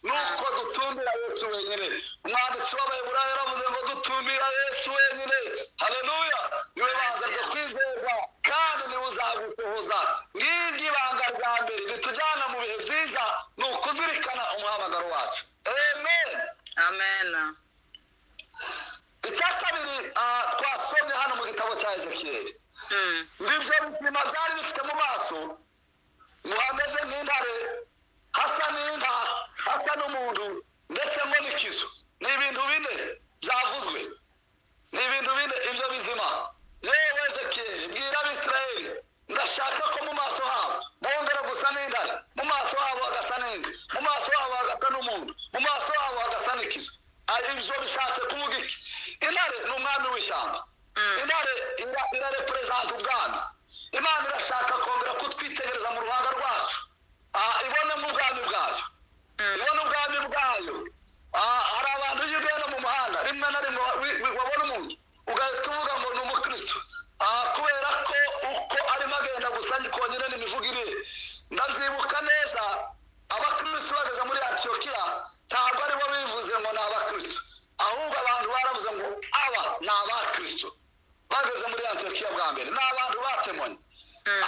nuko dutumbira Yesu wenyine. Umwanditsi w'Abaheburayo yaravuze ngo dutumbira Yesu wenyine. Haleluya! Niwe banza ryo kwizerwa, kandi niwe uzagusohoza. Ngiryo ibanga rya mbere ritujyana mu bihe byiza, ni ukuzirikana umuhamagaro wacu. Amen. Amen. Icya kabiri twasomye hano mu gitabo cya Ezekiyeli, ngibyo bizima byari bifite mu maso ngo hameze nk'intare, hasa n'inka, hasa n'umuntu, ndetse ngo n'ikizu. Ni ibintu bine byavuzwe, ni ibintu bine ibyo bizima. Yewe Ezekiyeli, bwira Abisirayeli, ndashaka ko mu maso habo bongera gusa n'intare, mu maso habo hagasa n'inka, mu maso habo hagasa n'umuntu, mu maso habo hagasa n'ikizu. Ibyo bishatse kuvuga iki? Intare ni umwami w'ishyamba. Intare irareperezanta ubwami. Imana irashaka kongera kutwitegereza mu ruhanga rwacu, ibonemo ubwami bwayo, ibone ubwami bwayo. Hari abantu, iyo ugenda mu muhanda, rimwe na rimwe wabona umuntu ugahita uvuga ngo ni umukristo, kubera ko uko arimo agenda gusa konyine n'imivugire ye. Ndabyibuka neza, abakristo bageze muri Antiyokiya, ntabwo aribo bivuze ngo ni abakristo, ahubwo abantu baravuze ngo aba ni abakristo. Bageze muri Antiyokiya bwa mbere, ni abantu batemonye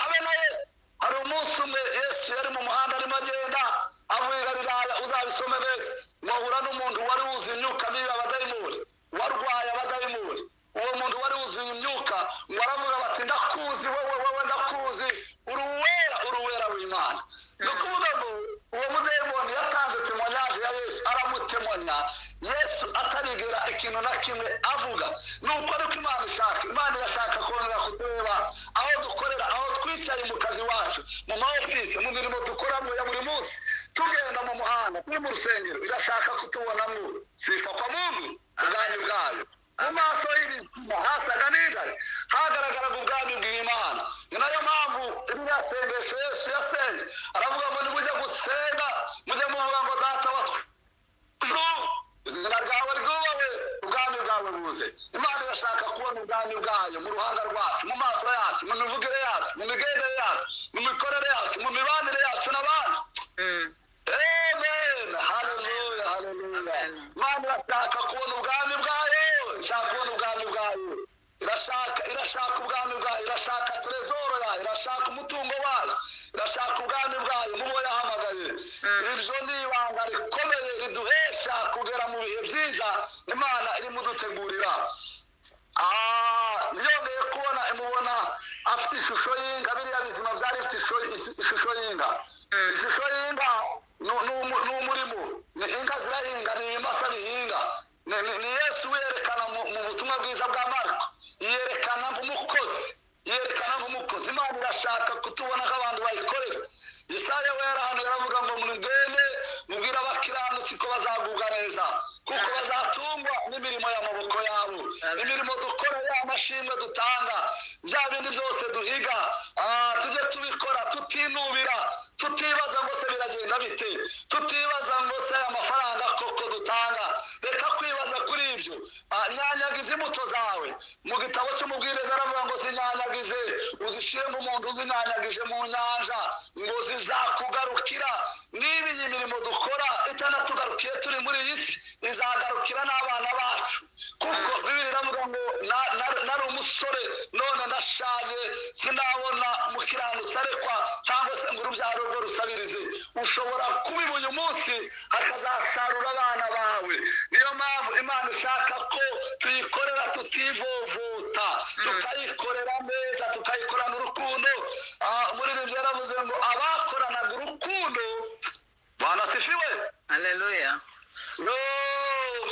abe na Yesu. Hari umunsi umwe Yesu yari mu muhanda arimo agenda avuye i Galilaya, uzabisome bese, ngo ahura n'umuntu wari wuzuye imyuka mibi, abadayimoni, warwaye abadayimoni. Uwo muntu wari wuzuye imyuka ngo aravuga bati: "Ndakuzi wowe, wowe ndakuzi, uri uwera, uri uwera w'Imana." Ni ukuvuga ngo uwo mudayimoni yatanze témoignage ya Yesu, aramutemonya Yesu atarigera ikintu na kimwe avuga. Ni uko ariko Imana ishaka, Imana irashaka kongera kutureba aho dukorera, aho twicaye mu kazi wacu, mu ma office, mu mirimo dukoramo ya buri munsi, tugenda mu muhanda, turi mu rusengero, irashaka kutubonamo sifa kwa Mungu, ubwami bwayo. Mu maso y'ibizima hasaga n'intare, hagaragaraga ubwami bw'Imana. Ni nayo mpamvu ririya sengesho Yesu yasenze, aravuga ngo nimujya gusenga mujye muvuga ngo: "Data wa izina ryawe ryubahwe, ubwami bwawe buze." Imana irashaka kubona ubwami bwayo mu ruhanga rwacu, mu maso yacu, mu mivugire yacu, mu migendere yacu, mu mikorere yacu, mu mibanire yacu n'abandi. Amen, haleluya, haleluya. Imana irashaka kubona ubwami bwayo, ishaka kubona ubwami bwayo, irashaka ubwami bwayo, irashaka trésor yayo, irashaka umutungo wayo, irashaka ubwami bwayo mu bo yahamagaye. Ibyo ni ibanga rikomeye riduhesha kugera mu bihe byiza Imana irimo dutegurira. Yongeye kubona, imubona afite ishusho y'inka. Biriya bizima byari bifite ishusho y'inka. Ishusho y'inka ni umurimo, ni inka zirahinga, ni ibimasa bihinga. Ni Yesu wiyerekana mu butumwa bwiza bwa Mariko, yerekana nk'umukozi, yerekana nk'umukozi. Imana irashaka kutubona nk'abantu bayikorera. Yesaya we hano yaravuga ngo: "Mugende mubwire abakiranutsi ko bazagubwa neza, kuko bazatungwa n'imirimo y'amaboko yabo." Imirimo dukora, ya mashimwe dutanga, bya bindi byose duhiga, tujye tubikora tutinubira, tutibaza ngo se biragenda bite, tutibaza ngo se aya mafaranga koko dutanga. Reka kwibaza kuri ibyo. Nyanyagiza imbuto zawe. Mu gitabo cy'Umubwiriza aravuga ngo zinyanyagize, uzishyire nk'umuntu uzinyanyagije mu nyanja, ngo zizakugarukira. Niba iyi mirimo dukora itanatugarukiye turi muri iyi si, izagarukira n'abana bacu, kuko Bibiri iravuga ngo nari umusore none ndashaje, sinabona umukiranutsi arekwa cyangwa se ngo urubyaro rwe rusabirize. Ushobora kubiba uyu munsi, hakazasarura abana bawe. Niyo mpamvu Imana ishaka ko tuyikorera tutivovota, tukayikorera neza, tukayikorana urukundo. Umuririmbyi yaravuze ngo abakoranaga urukundo, Bwana asifiwe. Haleluya. Ngo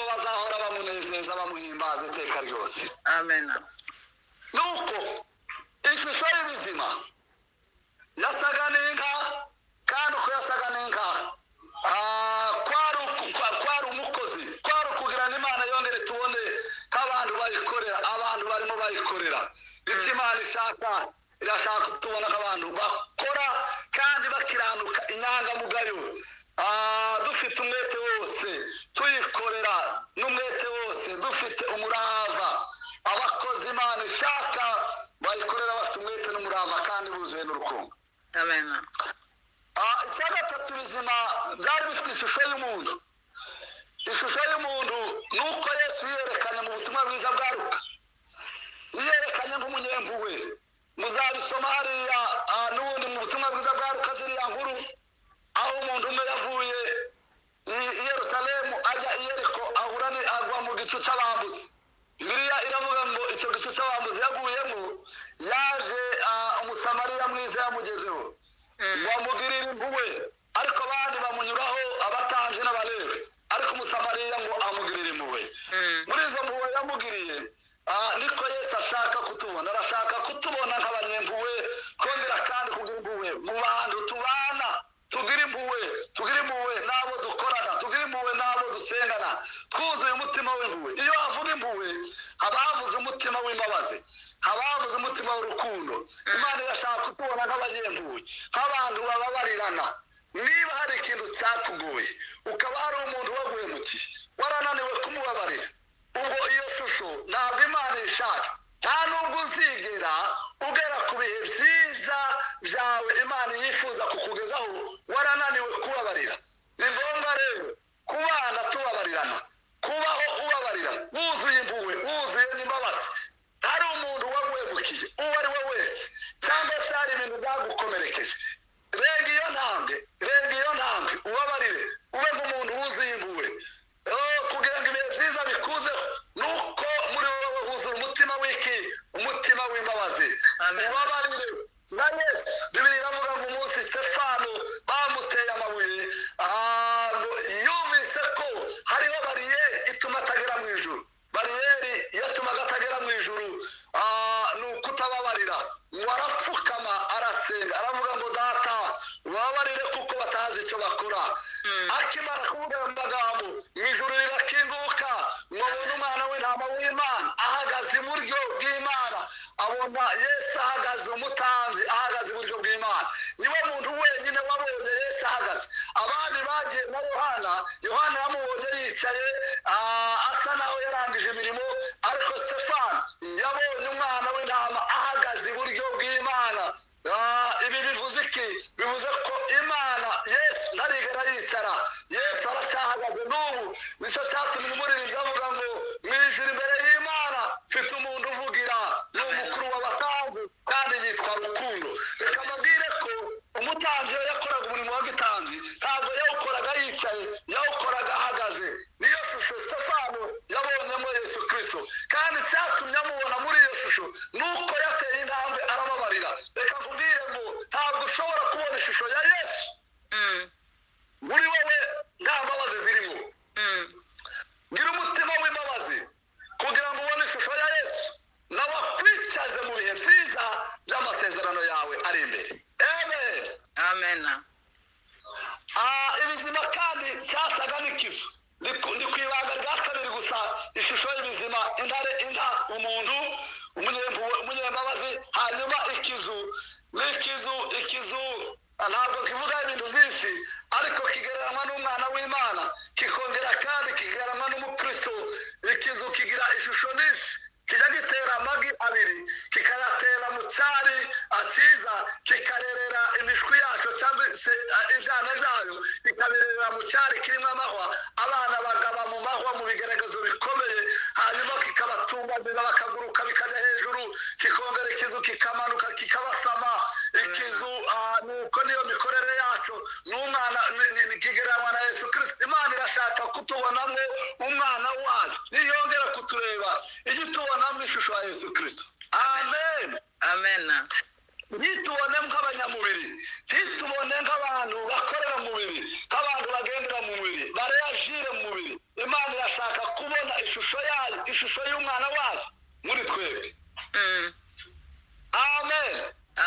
bazahora bamunezeza, bamuhimbaza iteka ryose. Amen. Nuko ishusho y'ibizima yasaga n'inka, kandi uko yasaga n'inka, kwari umukozi, kwari ukugira ngo Imana yongere tubone nk'abantu bayikorera, abantu barimo bayikorera. Icyo Imana ishaka, irashaka kutubona nk'abantu bakora kandi bakiranuka, inyangamugayo, dufite umwete wose, tuyikorera n'umwete wose, dufite umurava. Abakozi Imana ishaka bayikorera bafite umwete n'umurava kandi buzuye n'urukundo. Amen. Icya gatatu, bizima byari bifite ishusho y'umuntu. Ishusho y'umuntu ni uko Yesu yerekanye mu butumwa bwiza bwa Luka, yerekanye nk'umunyempuhwe. Muzabisoma hariya, n'ubundi mu butumwa bwiza bwa Luka, ziriya nkuru aho umuntu umwe yavuye i Yerusalemu ajya i Yeriko, ahura agwa mu gicu cy'abambuzi. Bibiliya iravuga ngo icyo gicu cy'abambuzi yaguyemo, yaje Umusamariya mwiza yamugezeho, bamugirira impuhwe, ariko abandi bamunyuraho, abatambyi n'Abalewi, ariko Umusamariya ngo amugirire impuhwe. Muri izo mpuhwe yamugiriye, niko Yesu ashaka kutubona. Arashaka kutubona nk'abanyempuhwe, twongera kandi kugira impuhwe mu bantu tubana, tugira impuhwe, tugira impuhwe n'abo dukorana, tugira impuhwe n'abo dusengana, twuzuye umutima w'impuhwe. Iyo havuga impuhwe, haba havuze umutima w'imbabazi, haba havuze umutima w'urukundo. Imana irashaka kutubona nk'abanyempuhwe, nk'abantu bababarirana. Niba hari ikintu cyakugoye, ukaba hari umuntu waguhemukiye, warananiwe kumubabarira, ubwo iyo shusho ntabwo Imana ishaka. Nta nubwo uzigera ugera ku bihe byiza byawe Imana yifuza kukugezaho warananiwe kubabarira. Ni ngombwa rero kubana tubabarirana, kubaho ubabarira, wuzuye impuhwe, wuzuye n'imbabazi. Hari umuntu waguhemukiye, uwo ari we wese, cyangwa se hari ibintu byagukomerekeje, renga iyo ntambwe, renga iyo ntambwe, ubabarire, ube nk'umuntu wuzuye impuhwe. Kugira ngo ibihe byiza bikuzeho, nuko muri wowe huzuye umutima w'iki? Umutima w'imbabazi. Amen. Ubabarire na Yesu. Bibiri iravuga ngo umunsi Stefano. Akimara kuvuga ayo magambo, mu ijuru rirakinguka, ngo abone umwana w'intama w'Imana ahagaze iburyo bw'Imana. Abona Yesu ahagaze, umutambyi ahagaze iburyo bw'Imana. Niwe muntu wenyine wabonye Yesu ahagaze. Abandi bagiye na Yohana, Yohana yamubonye yicaye, asa naho yarangije imirimo, ariko Stefano yabonye umwana w'intama ahagaze iburyo bw'Imana. Ibi bivuze iki? Bivuze ko Imana, Yesu ntarigera yicara, Yesu aracyahagaze n'ubu. Nicyo cyatumye umuririmbyi avuga ngo mu ijuru imbere y'Imana mfite umuntu uvugira, ni umukuru w'abatambyi kandi yitwa Rukundo. Reka mbabwire ko umutambyi iyo yakoraga umurimo wa gitambyi ntabwo yawukoraga yicaye, yawukoraga ahagaze. Niyo shusho Stefano yabonyemo Yesu Kristo, kandi icyatumye amubona muri iyo shusho ni uko yateye intambwe arababarira. Reka nkubwire ngo ntabwo ushobora kubona ishusho ya Yesu muri wowe nta mbabazi zirimo. Gira umutima w'imbabazi kugira ngo ubone ishusho ya Yesu, nawe akwicaze mu bihe byiza by'amasezerano yawe ari imbere. Amen. Amen. Ibizima kandi cyasaga n'ikizu. Ndi ku ibanga rya kabiri gusa, ishusho y'ibizima, intare, inka, umuntu, umunyembabazi, hanyuma ikizu. N'ikizu, ikizu ntabwo kivuga ibintu byinshi, ariko kigereranywa n'umwana w'Imana, kikongera kandi kigereranywa n'umukristo. Ikizu kigira ishusho nyinshi, kijya gitera amagi abiri, kikayatera mu cyari asiza, kikarerera imishwi yacyo cyangwa ibyana byayo, kikabirerera mu cyari kirimo amahwa. Abana bagaba mu mahwa mu bigaragazo bikomeye, hanyuma kikabatumbagiza bakaguruka bikajya hejuru, kikongera ikizu kikamanuka kikabasama. Ikizu nuko niyo mikorere yacu, n'umwana kigereranywa na Yesu Kristo. Imana irashaka kutubonamo umwana wayo, niyongera kutureba ijye itubonamo ishusho ya Yesu Kristo. Amen. Amen. Ntitubone nk'abanyamubiri, ntitubone nk'abantu bakorera mu mubiri, nk'abantu bagendera mu mubiri, bareyagire mu mubiri. Imana irashaka kubona ishusho yayo, ishusho y'umwana wayo muri twebwe. Amen.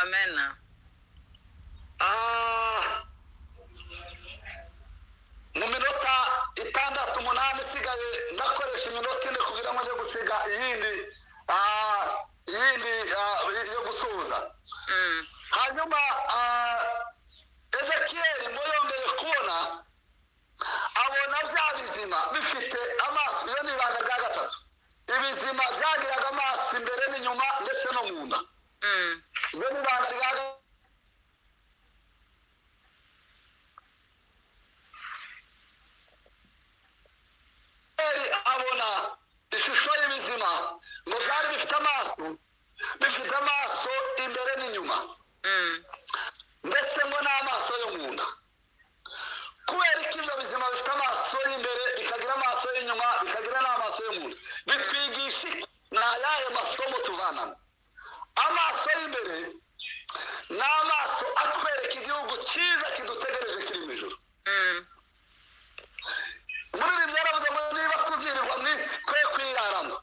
Amen. Mu minota 6 8 isigaye, ndakoresha iminota 4 kugira ngo nje gusiga iyindi yo gusuhuza. Hanyuma Ezekiyeli ngo yongeye kubona, abona bya bizima bifite amaso. Iyo ni ibanga rya gatatu. Ibizima byagiraga amaso imbere n'inyuma ndetse no mu nda. Iyo ni ibanga rya gatatu. Abona ishusho y'ibizima ngo byari bifite amaso, bifite amaso imbere n'inyuma, ndetse ngo n'amaso yo mu nda. Kubera ko ibyo bizima bifite amaso y'imbere, bikagira amaso y'inyuma, bikagira n'amaso yo mu nda, bitwigisha ni ayahe masomo tuvanamo? Amaso y'imbere ni amaso atwereka igihugu cyiza kidutegereje kiri mu ijuru. Muri ibi byaravuze ngo niba tuzirirwa mu isi twe kuyiraramo,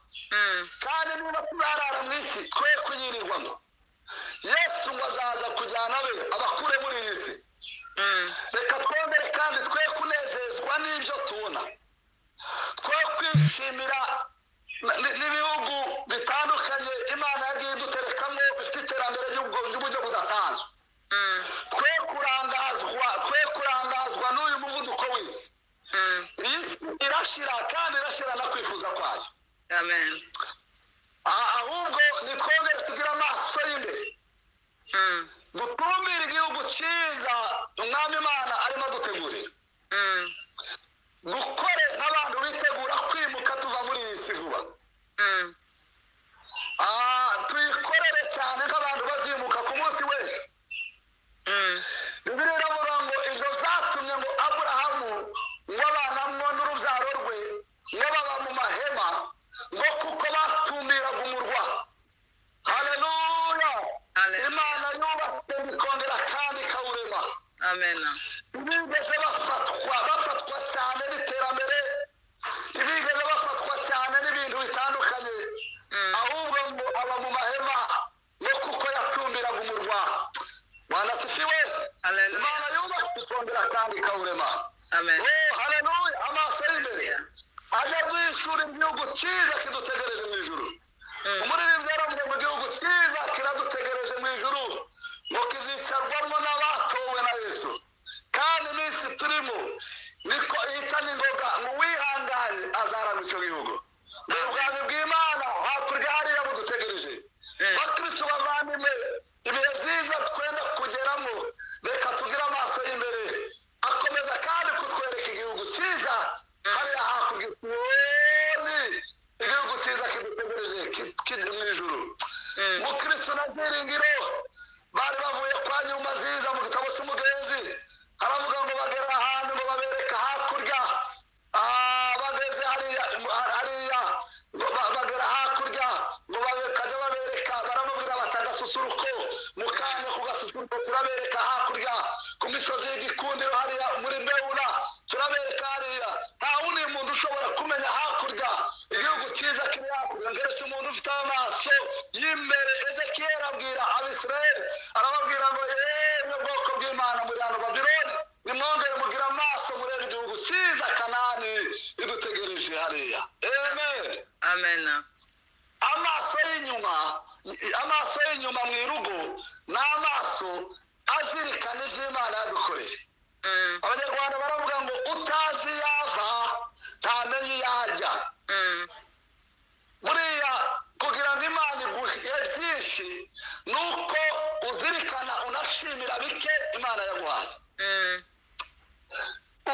kandi niba tuzarara mu isi twe kuyirirwamo. Yesu ngo azaza kujyana abe abakure muri iyi si. Reka twongere kandi twe kunezezwa n'ibyo tubona, twe kwishimira n'ibihugu bitandukanye Imana yagiye iduterekamo bifite iterambere ry'uburyo budasanzwe. Twe kurangazwa n'uyu muvuduko w'isi. Iyi si irashira kandi irashira no kwifuza kwayo. Amen. Ahubwo nitwongere tugire amaso y'imbere, dutumbire igihugu cyiza umwami Imana arimo adutegurira. Dukore nk'abantu bitegura kwimuka tuva muri iyi si vuba. Tuyikorere cyane nk'abantu bazimuka ku munsi w'ejo. Bibiliya iravuga ngo ibyo byatumye ngo Aburahamu ngo abanamwo n'urubyaro rwe ngo baba mu mahema, ngo kuko batumbiraga umurwa. Haleluya. Imana yubatse ikongera kandi ikawurema. Amen. Ntibigeze bafatwa cyane n'iterambere, ntibigeze bafatwa cyane n'ibintu bitandukanye, ahubwo ngo aba mu mahema ngo kuko yatumbiraga umurwa. Bwana asifiwe. Haleluya. Imana yubatse ikongera kandi ikawurema. Amen. Oh, haleluya! Amaso y'imbere ajya duhishura igihugu cyiza kidutegereje mu ijuru. Umuririmbyi yaravuze ngo igihugu cyiza kiradutegereje mu ijuru, ngo kizicarwamo n'abatowe na Yesu. Kandi iminsi turimo niko ihitana ingoga, ngo uwihanganye azaragwa icyo gihugu. Ni ubwami bw'Imana hakurya hariya budutegereje. Bakristo bavandimwe, ibihe byiza twenda kugeramo, reka tugire amaso y'imbere akomeza kandi kutwereka igihugu cyiza hariya hakurya ikoni, igihugu cyiza kidutegereje kiri mu ijuru. Mukristo na Byiringiro bari bavuye kwa Nyuma Nziza mu gitabo cy'Umugenzi, aravuga ngo bagera ahantu ngo babereka hakurya. Bageze hariya hariya ngo bagera hakurya ngo bakajya babereka, baramubwira bati agasusuruko mu kanya ku gasusuruko turabereka hakurya ku misozi y'Igikundiro hariya muri Bewura, turabereka hariya. Nta wundi muntu ushobora kumenya hakurya igihugu cyiza kiri hakurya ngeretse umuntu ufite amaso y'imbere. Ezekiyeli abwira Abisirayeli, arababwira ngo yemwe bwoko bw'Imana muri hano Babiloni, nimwongere mugire amaso murebe igihugu cyiza Kanani idutegereje hariya. Amen. Amen. Amaso y'inyuma, amaso y'inyuma mu irugo ni amaso azirikana ivyo Imana yadukoreye. Abanyarwanda baravuga ngo utazi yava ntamenye iyo ajya. Buriya kugira ngo Imana iguhe byinshi ni uko uzirikana unashimira bike Imana yaguhaye,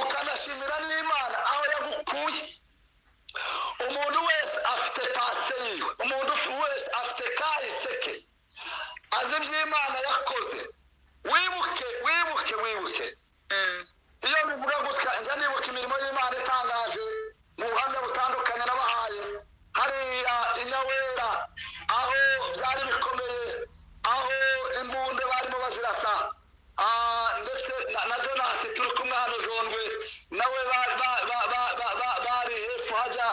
ukanashimira n'Imana aho yagukuye. Umuntu wese afite passé yiwe, umuntu wese afite kahise ke, azi ibyo Imana yakoze. Wibuke, wibuke, wibuke. Iyo bivuga gutya njya nibuka imirimo y'Imana itangaje mu buhamya butandukanye nabahaye hariya i Nyawera, aho byari bikomeye, aho imbunde barimo bazirasa. Ndetse na Jonasi turi kumwe hano Jondwe nawe bari hepfo hajya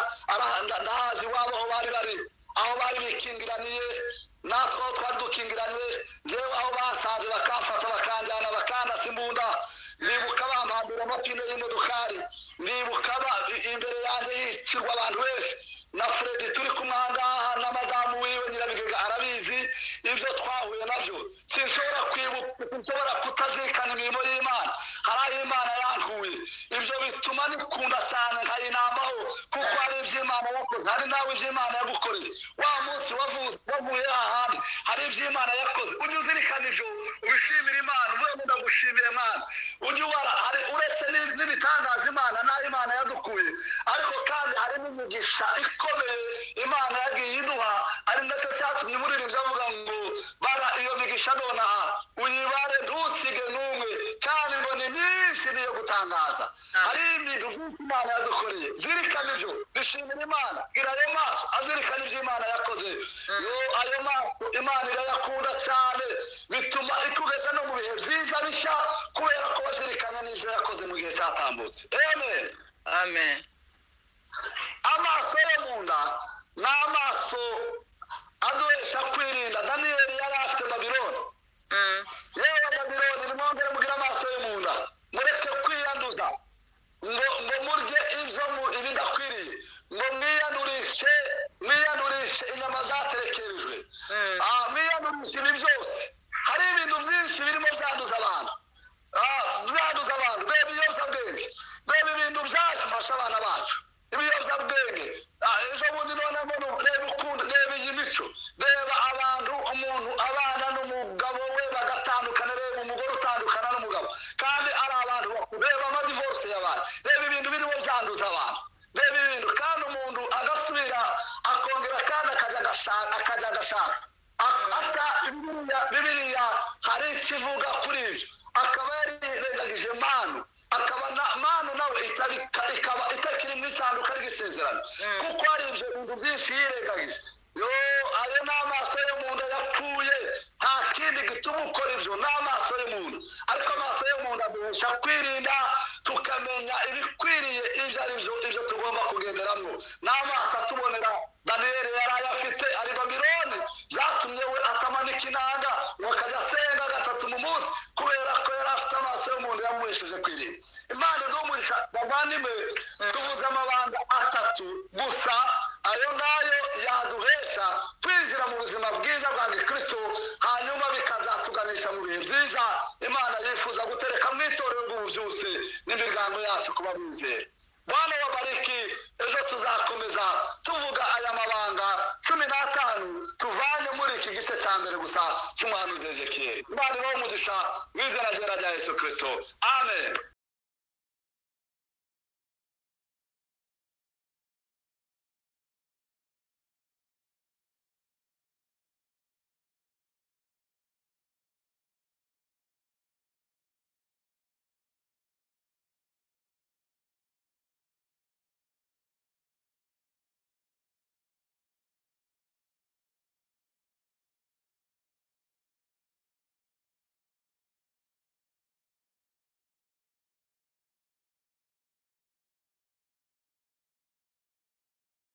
ndahazi iwabo aho bari bari, aho bari bikingiraniye, natwe aho twari dukingiranye. Njyewe aho basanze bakamfata bakanjyana bakandasa imbunda, ndibuka bampambira amapine y'imodokari, ndibuka imbere yanjye yicirwa abantu benshi. Na Fredi turi kumwe aha ngaha na madamu wiwe Nyirabigega arabizi ibyo twahuye nabyo. Sinshobora kwibuka, sinshobora kutazirikana imirimo y'Imana. Hari aho Imana yankuye, ibyo bituma nikunda cyane nkayinambaho, kuko hari ibyo Imana yakoze, hari nawe ibyo Imana yagukoreye wa munsi wavuye hahandi, hari ibyo Imana yakoze. Ujye uzirikana ibyo, ubishimire Imana, uvuge ngo ndagushimiye Imana. Ujye ubara, hari uretse n'ibitangaza Imana n'aho Imana yadukuye, ariko kandi hari n'imigisha ikomeye Imana yagiye iduha, ari nacyo cyatumye umuririmbyi avuga ngo bara iyo migisha nonaha uyibare ntusige n'umwe, kandi ngo ni myinshi niyo gutangaza. Hari ibintu byinshi Imana yadukoreye, zirikana ibyo, bishimira Imana, gira ayo maso azirikana ibyo Imana yakoze. Yo, ayo maso Imana irayakunda cyane, bituma ikugeza no mu bihe byiza bishya, kubera ko wazirikanye n'ibyo yakoze mu gihe cyatambutse. Amen. Amen. Amaso yo mu nda ni amaso aduhesha kwirinda. Daniyeli yari afite Babiloni. Yewe Babiloni, nimwongere mugire amaso yo mu nda, mureke kwiyanduza ngo murye ibyo ibidakwiriye, ngo mwiyandurishe inyama zaterekerejwe, mwiyandurishe ibi byose. Hari ibintu byinshi birimo byanduza abantu, byanduza abantu. Reba ibiyobyabwenge, reba ibintu byafasha abana bacu ibiyobyabwenge. Ejo bundi none reba ukundi, reba iyi mico, reba abantu, umuntu abana n'umugabo we bagatandukana, reba umugore utandukana n'umugabo kandi ari abantu bakuru, reba amadivorce y'abantu, reba ibintu birimo byanduza abantu, reba ibintu kandi umuntu agasubira akongera kandi akajya agashaka, akajya agashaka. Ata Bibiliya hari ikivuga kuri ibyo, akaba yarirengagije manu, akaba na manu nawe ikaba itakiri mu isanduka ry'isezerano, kuko hari ibyo bintu byinshi yirengagije. Yo, ayo ni amaso yo mu nda yapfuye, nta kindi gituma ukora ibyo, ni amaso yo mu nda. Ariko amaso yo mu nda aduhesha kwirinda, tukamenya ibikwiriye ibyo ari byo, ibyo tugomba kugenderamo. Ni amaso atubonera. Daniyeli yari ayafite ari Babiloni, byatumye we atamanika inanga ngo akajya asenga gatatu mu munsi, kubera ko yari afite amaso yo mu nda yamuhesheje kwirinda. Imana iduha umugisha. Umugisha. Bavandimwe, tuvuze amabanga atatu gusa. Ayo ngayo yaduhesha kwinjira mu buzima bwiza bwa gikristo, hanyuma bikazatuganisha mu bihe byiza Imana yifuza gutereka mu itorero rw'ububyutse n'imiryango yacu kuba bizera. Bwana wabariki. Ejo tuzakomeza tuvuga aya mabanga 15 tuvanye muri iki gice cya mbere gusa cy'umuhanuzi Ezekiyeli. Imana ibahe umugisha mu izina ryera rya Yesu Kristo. Amen.